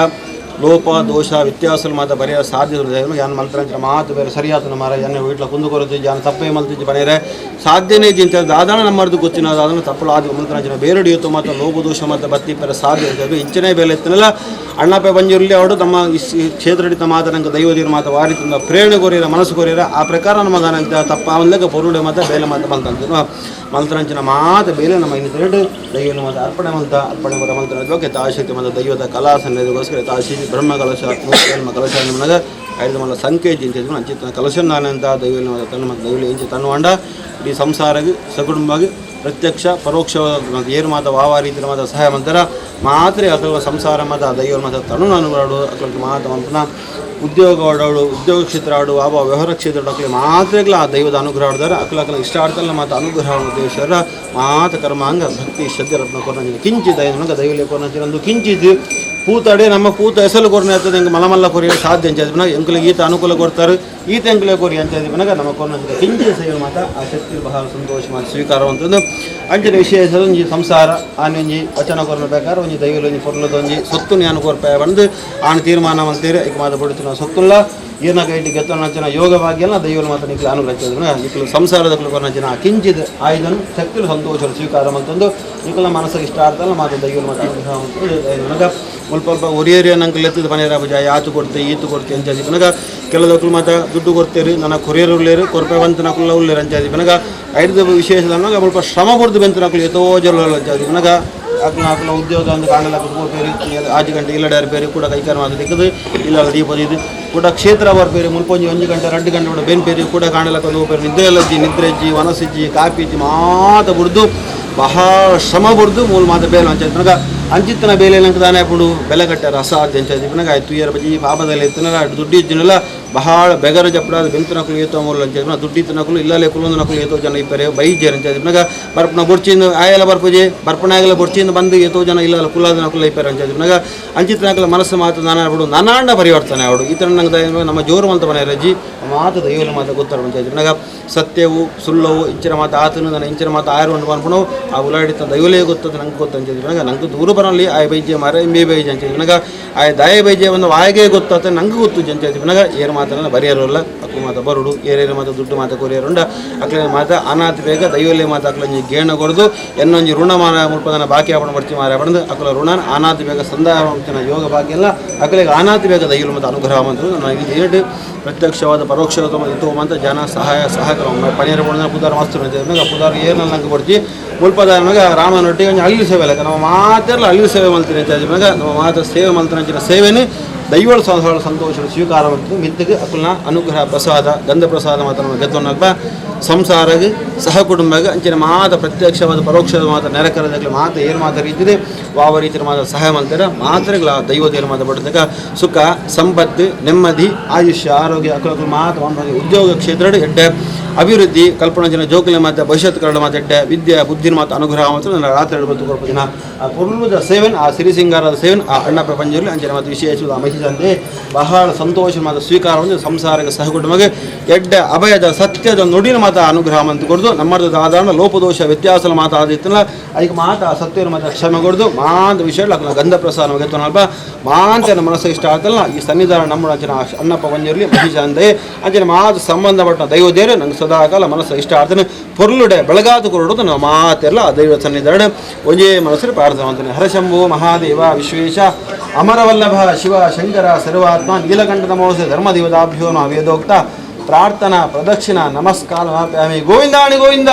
ಲೋಪ ದೋಷ ವ್ಯತ್ಯಾಸ ಮಾತ ಪರಿಹಾರ ಸಾಧ್ಯ ಯಾನ್ ಮಲ್ತರಂಚಿನ ಮಾತು ಬೇರೆ ಸರಿಯಾತನ ಮಾರ ಯಾನ ವೀಟ್ಲ ಕುಂದುಕೊರತು ಯಾನ್ ತಪ್ಪೇ ಮಲ್ತಿದ್ದು ಪನೇರೆ ಸಾಧ್ಯನೇ ಜಿಂತ ದಾದಾನ ನಮ್ಮರ್ದು ಗೊತ್ತಿನ ದಾದನ ತಪ್ಪಲು ಆದ ಮಲ್ತರಂಚಿನ ಬೇರೆಡು ಇವತ್ತು ಮಾತ ಲೋಪ ದೋಷ ಮಾತ ಬತ್ತಿ ಪರ ಸಾಧ್ಯ ಅಂತ ಇಂಚನೇ ಬೇಲೆ ಎತ್ತನಲ್ಲ ಅಣ್ಣಪ್ಪ ಬಂಜಿರಲಿ ಅವರು ತಮ್ಮ ಈ ಕ್ಷೇತ್ರ ಮಾತ ನಂಗೆ ದೈವದೀರ ಮಾತ ವಾರಿ ತಂದ ಪ್ರೇರಣೆ ಕೋರಿರ ಮನಸ್ಸು ಕೋರಿರ ಆ ಪ್ರಕಾರ ನಮ್ಮ ದಾನ ತಪ್ಪ ಅವನ್ಲೆಕ್ಕ ಪೊರುಡೆ ಮಾತ ಬೇಲೆ ಮಾತ ಮಲ್ತಂತ ಮಲ್ತರಂಚಿನ ಮಾತ ಬೇಲೆ ನಮ್ಮ ಇನ್ನಿತರ ದೈವನ ಮಾತ ಅರ್ಪಣೆ ಮಲ್ತ ಅರ್ಪಣೆ ಬರ ಮಲ್ತ ಓಕೆ ತಾಶಕ್ತಿ ಮಾತ ದೈವದ ಕಲಾಸನ್ನೆಗೋಸ್ಕರ ತಾಶಿ ಬ್ರಹ್ಮ ಕಲಶ ಮೂರ್ತಿ ಕಲಶ ನಮಗ ಐದು ಮಲ್ಲ ಸಂಖ್ಯೆ ಜಿಂತ ಅಂಚಿತ ಕಲಶ ನಾನಂತ ದೈವನ ಮಾತ ತನ್ನ ಮತ್ತು ದೈವ ಇಂಚ ತನ್ನುವಂಡ ಇಡೀ ಸಂಸಾರಗೆ ಸಕುಟುಂಬವಾಗಿ ಪ್ರತ್ಯಕ್ಷ ಪರೋಕ್ಷ ಏನು ಮಾತ ವಾವ ರೀತಿಯ ಮಾತ ಸಹಾಯ ಮಂತರ ಮಾತ್ರ ಅಥವಾ ಸಂಸಾರ ಮಾತ ದೈವ ಮಾತ ತನು ನಾನು ಅಥವಾ ಮಾತ ಮಂತ್ರನ ಉದ್ಯೋಗ ಆಡೋಳು ಉದ್ಯೋಗ ಕ್ಷೇತ್ರ ಆಡು ಆವ ವ್ಯವಹಾರ ಕ್ಷೇತ್ರ ಅಕ್ಲಿ ಮಾತ್ರಗಳ ಆ ದೈವದ ಅನುಗ್ರಹ ಆಡ್ತಾರೆ ಅಕ್ಲ ಅಕ್ಲ ಇಷ್ಟ ಆಡ್ತಲ್ಲ ಮಾತ ಅನುಗ್ರಹ ಉದ್ದೇಶರ ಮಾತ ಕರ್ಮಾಂಗ ಭಕ್ತಿ ಶ್ರದ್ಧೆ ರತ್ನ ಕೊರ್ನ ಕಿಂಚಿತ್ ದೈವ ದೈವಲೆ ಕೊರ್ನ ಕಿಂಚಿತ್ ಪೂತಾಡಿ ನಮ್ಮ ಪೂತ ಹೆಸರು ಕೊರ್ನೆ ಆಗ್ತದೆ ಹೆಂಗೆ ಮಲಮಲ್ಲ ಕೊರಿಯ ಸಾಧ್ಯ ಅಂತ ಪುನಃ ಎಂಕುಲಿಗೆ ಈತ ಅನುಕೂಲ ಕೊಡ್ತಾರೆ ಈತ ಎಂಕುಲೆ ಕೊರಿ ಅಂತ ಪುನಃ ನಮ್ಮ ಕೊರ್ನ ಕಿಂಚಿತ್ ಸೇವೆ ಮಾತ ಆ ಶಕ್ತಿ ಬಹಳ ಸಂತೋಷ ಮಾತು ಸ್ವೀಕಾರವಂತದ್ದು ಅಂಚಿನ ವಿಶೇಷ ಒಂಜಿ ಸಂಸಾರ ಆನೆಂಜಿ ವಚನ ಕೊರ್ನ ಬೇಕಾದ್ರೆ ಒಂಜಿ ದೈವಲ ಒಂಜಿ ಪೊರ್ಲದ ಒಂಜಿ ಸೊತ್ತು ಜ್ಞಾನ ಕೊರ್ಪ ಬಂದು ಆಣ ತೀರ್ಮಾನ ಅಂತೀರಿ ಈಗ ಮಾತ ಬಿಡುತ್ತಿನ ಸೊತ್ತುಲ್ಲ ಏನ ಕೈಟಿ ಗೆತ್ತನ ಯೋಗ ಭಾಗ್ಯಲ್ಲ ದೈವಲ ಮಾತ ನಿಕ್ಲು ಅನುಗ್ರಹ ನಿಕ್ಲು ಸಂಸಾರದ ಕೊರ್ನ ಕಿಂಚಿತ್ ಆಯುಧನು ಶಕ್ತಿಲು ಸಂತೋಷ ಸ್ವೀಕಾರ ಅಂತಂದು ನಿಕ್ಲ ಮನಸ್ಸಿಗೆ ಇಷ್ಟ ಆಡ್ತಲ್ಲ ಮಾತು ದೈವಲ ಮಾತ ಅನುಗ್ರಹ ಮುಲ್ಪ ಅಲ್ಪ ಒರಿಯರಿಯ ನಂಗೆ ಲೆತ್ತದ ಪನೇರ ಪೂಜೆ ಆತು ಕೊಡ್ತೆ ಈತು ಕೊಡ್ತೆ ಅಂಚಾದಿ ಪನಗ ಕೆಲದಕ್ಕಲು ಮಾತ ದುಡ್ಡು ಕೊಡ್ತೇರಿ ನನ್ನ ಕೊರಿಯರ್ ಉಳ್ಳೇರು ಕೊರ್ಪೆ ಬಂತ ನಕುಲ ಉಳ್ಳೇರು ಅಂಚಾದಿ ಪನಗ ಐದು ವಿಶೇಷ ಅನ್ನೋಗ ಮುಲ್ಪ ಶ್ರಮ ಕೊಡ್ದು ಬೆಂತ ನಕಲು ಎತೋ ಜಲ ಅಂಚಾದಿ ಪನಗ ಅಕ್ಲ ಅಕ್ಲ ಉದ್ಯೋಗ ಅಂದು ಕಾಣಲ್ಲ ಪೇರಿ 5 ಗಂಟೆ ಇಲ್ಲಡಾರ ಬೇರೆ ಕೂಡ ಕೈಕಾರ ಮಾತು ದಿಕ್ಕದು ಇಲ್ಲ ದೀಪದ ಇದು ಕೂಡ ಕ್ಷೇತ್ರ ಬರ್ಪೇರಿ ಮುಲ್ಪೊಂಜಿ 1 ಗಂಟೆ 2 ಗಂಟೆ ಕೂಡ ಬೆನ್ ಪೇರಿ ಕೂಡ ಕಾಣಲಕ್ಕ ಹೋಗ್ಪೇರಿ ನಿದ್ದೆ ಎಲ್ಲಜ್ಜಿ ನಿದ್ರೆಜ್ಜಿ ವನಸಿಜ್ಜಿ ಕಾಪಿಜ್ಜಿ ಮಾತ ಬುಡ್ದು ಬಹಳ ಶ್ರಮ ಬುಡ್ದು ಮೂಲ ಮಾತ ಬೇಲೆ ಅಂಚಾದಿ ಪನಗ ಅಂಚಿತ್ತನ ಬೇಲೆ ನಂಗೆ ದಾನೆ ಪುಡು ಬೆಲೆ ಕಟ್ಟಾರ ಅಸಾಧ್ಯ ಅಂಚಾದಿ ಪನಗ ಆಯ್ತು ತುಯ್ಯರ ಬಜಿ ಪಾಪದಲ್ಲಿ ಎತ್ತನಲ್ಲ ದುಡ್ಡು ಇಜ್ಜಿನಲ್ಲ ಬಹಳ ಬೆಗರ ಜಪ್ಪಡಾದ ಬೆಂತು ನಕಲು ಏತೋ ಮೂಲ ಅಂಚ ದುಡ್ಡಿತ್ತು ನಕಲು ಇಲ್ಲಲೇ ಕುಲೊಂದು ನಕಲು ಏತೋ ಜನ ಇಪ್ಪರೆ ಬೈಜೇರು ಅಂಚ ದಿಪ್ಪನಾಗ ಬರ್ಪನ ಬೊರ್ಚಿಂದು ಆಯಲ ಬರ್ಪುಜೆ ಬರ್ಪನಾಗಲ ಬೊರ್ಚಿಂದು ಬಂದು ಏತೋ ಜನ ಇಲ್ಲ ಕುಲಾದ ನಕಲು ಇಪ್ಪರೆ ಅಂಚ ದಿಪ್ಪನಾಗ ಅಂಚಿತ ನಕಲ ಮನಸ್ಸು ಮಾತು ನಾನಾ ಬಿಡು ನಾನಾಂಡ ಪರಿವರ್ತನೆ ಅವಡು ಈ ಥರ ನಂಗೆ ನಮ್ಮ ಜೋರು ಮಂತ ಮನೆ ರಜ್ಜಿ ಮಾತು ದೈವಲ ಮಾತು ಗೊತ್ತಾರೆ ಅಂಚ ದಿಪ್ಪನಾಗ ಸತ್ಯವು ಸುಳ್ಳವು ಇಂಚಿನ ಮಾತು ಆತನು ನನ್ನ ಇಂಚಿನ ಮಾತು ಆರು ಒಂದು ಅನ್ಪಣವು ಆ ಉಲಾಡಿತ ದೈವಲೇ ಗೊತ್ತದ ನಂಗೆ ಗೊತ್ತ ಅಂಚ ದಿಪ್ಪನಾಗ ನಂಗೆ ದೂರ ಬರಲಿ ಆಯ ಬೈಜೆ ಮಾರ ಇಂಬೆ ಬೈಜೆ ಅಂಚ ದಿಪ್ಪನಾಗ ಆಯ ದಾಯ ಬೈಜೆ ಒಂದು ವಾಯಿಗೆ ಗೊತ್ತಾತ ನಂಗೆ ಗೊತ್ತು ಅಂಚ ದಿಪ್ಪನಾಗ ಏರು ಮಾತನ್ನ ಬರೆಯರೋಲ್ಲ ಅಕ್ಕು ಮಾತ ಬರುಡು ಏರೇರು ಮಾತ ದುಡ್ಡು ಮಾತ ಕೊರಿಯರುಂಡ ಅಕ್ಲೆ ಮಾತ ಅನಾಥ ಬೇಗ ದೈವಲೇ ಮಾತ ಅಕ್ಲಂಜಿ ಗೇಣ ಕೊಡದು ಎನ್ನೊಂಜಿ ಋಣ ಮಾರ ಮುಲ್ಪದನ ಬಾಕಿ ಆಪಣ ಬರ್ತಿ ಮಾರ ಪಡೆದು ಅಕ್ಲ ಋಣ ಅನಾಥ ಬೇಗ ಸಂದಾಯ ಯೋಗ ಭಾಗ್ಯ ಎಲ್ಲ ಅಕ್ಲಿಗೆ ಅನಾಥ ಬೇಗ ದೈವಲ ಮತ್ತು ಅನುಗ್ರಹ ಮಂತ್ರ ನಾನು ಇದು ಎರಡು ಪ್ರತ್ಯಕ್ಷವಾದ ಪರೋಕ್ಷವಾದ ಇದು ಅಂತ ಜನ ಸಹಾಯ ಸಹಕಾರ ಪನೀರ್ ಪುದಾರ ಪುದಾರ ಮಸ್ತು ಪುದಾರ ಏನು ನಂಗೆ ಕೊಡ್ತಿ ಮುಲ್ಪದ ರಾಮನೊಟ್ಟಿಗೆ ಒಂಜಿ ಅಲ್ಲಿ ಸೇವೆ ಅಲ್ಲ ನಮ್ಮ ಮಾತೆಲ್ಲ ಅಲ್ಲಿ ಸೇವೆ ಮಲ್ತೀನಿ ಅಂತ ನಮ್ಮ ಮಾತ್ರ ಸೇವೆ ಮಲ್ತಿನ ಸೇವೆನೇ ದೈವಳ ಸಂತೋಷ ಸ್ವೀಕಾರ ಮಾಡ್ತೀವಿ ಮಿತ್ತಿಗೆ ಅಕುಲ್ನ ಅನುಗ್ರಹ ಪ್ರಸಾದ ಗಂಧ ಪ್ರಸಾದ ಮಾತ್ರ ನಮ್ಮ ಗೆದ್ದೊನ್ನಲ್ಪ ಸಂಸಾರಗೆ ಸಹ ಕುಟುಂಬಗೆ ಅಂಚಿನ ಮಾತ ಪ್ರತ್ಯಕ್ಷವಾದ ಪರೋಕ್ಷವಾದ ಮಾತ್ರ ನೆರಕರದಾಗಲಿ ಮಾತ ಏನು ಮಾತ ರೀತಿದೆ ವಾವ ರೀತಿಯ ಮಾತ ಸಹಾಯ ಮಾಡ್ತಾರೆ ಮಾತ್ರಗಳ ದೈವ ದೇವರ ಮಾತು ಪಡೆದಾಗ ಸುಖ ಸಂಪತ್ತು ನೆಮ್ಮದಿ ಆಯುಷ್ಯ ಆರೋಗ್ಯ ಅಕುಲ ಅಕುಲ ಮಾತು ಉದ್ಯೋಗ ಕ್ಷೇತ್ರ ಎಡ್ಡೆ ಅಭಿವೃದ್ಧಿ ಕಲ್ಪನಾ ಜನ ಜೋಕುಲ ಮಾತ ಭವಿಷ್ಯತ್ ಕರಡ ಮಾತು ಎಡ್ಡೆ ವಿದ್ಯೆ ಬುದ್ಧಿನ ಮಾತು ಅನುಗ್ರಹ ಮಾತ್ರ ನನ್ನ ರಾತ್ರಿ ಎರಡು ಕೊರಪು ದಿನ ಆ ಪುರ್ಲುದ ಸೇವನ್ ಆ ಸಿರಿಸಿಂಗಾರದ ಸೇವನ್ ಆ ಅಣ್ಣ ಪ್ರಪಂಚದಲ್ಲಿ ಅಂಚಿನ ಮಾತು ವಿಶೇಷವಾದ ಮಹಿಷಂತೆ ಬಹಳ ಸಂತೋಷ ಮಾತು ಸ್ವೀಕಾರವನ್ನು ಸಂಸಾರಕ್ಕೆ ಸಹಕುಟುಂಬಕ್ಕೆ ಎಡ್ಡೆ ಅಭಯದ ಸತ್ಯದ ನುಡಿನ ಮಾತ ಅನುಗ್ರಹ ಅಂತ ಕೊಡ್ದು ನಮ್ಮದು ಸಾಧಾರಣ ಲೋಪದೋಷ ವ್ಯತ್ಯಾಸದ ಮಾತು ಆದಿತ್ತಲ್ಲ ಅದಕ್ಕೆ ಮಾತ ಆ ಸತ್ಯನ ಮಾತು ಕ್ಷಮೆ ಕೊಡ್ದು ಮಾಂತ ವಿಷಯ ಗಂಧ ಪ್ರಸಾದ ನಮಗೆ ಮಾಂತನ ಮನಸ್ಸು ಇಷ್ಟ ಆಗ್ತಲ್ಲ ಈ ಸನ್ನಿಧಾನ ನಮ್ಮ ಅಂಚಿನ ಅಣ್ಣಪ್ಪ ಪಂಜುರ್ಲಿ ಮಹಿಷಾಂದೆ ಅಂಚಿನ ಮಾತು ಸಂಬಂಧಪಟ್ಟ ದೈವ ದೇವರು ನಂಗೆ ಸದಾಕಾಲ ಮನಸ್ಸು ಇಷ್ಟ ಆಗ್ತಾನೆ ಪೊರ್ಲುಡೆ ಬೆಳಗಾದು ಕೊರಡು ನಮ್ಮ ಮಾತೆಲ್ಲ ಆ ದೈವ ಸನ್ನಿಧಾನ ಒಂದೇ ಮನಸ್ಸು ಪ್ರಾರ್ಥನೆ ಮಾಡ್ತಾನೆ. ಹರಶಂಭು ಮಹಾದೇವ ವಿಶ್ವೇಶ ಅಮರವಲ್ಲಭ ಶಿವ ಶಂಕರ ಸರ್ವಾತ್ಮ ನೀಲಕಂಠ ನಮೋಸೆ ಧರ್ಮದೇವತಾಭ್ಯೋ ನಮಃ ವೇದೋಕ್ತ ಪ್ರಾರ್ಥನಾ ಪ್ರದಕ್ಷಿಣ ನಮಸ್ಕಾರ ಗೋವಿಂದಾಣಿ ಗೋವಿಂದ.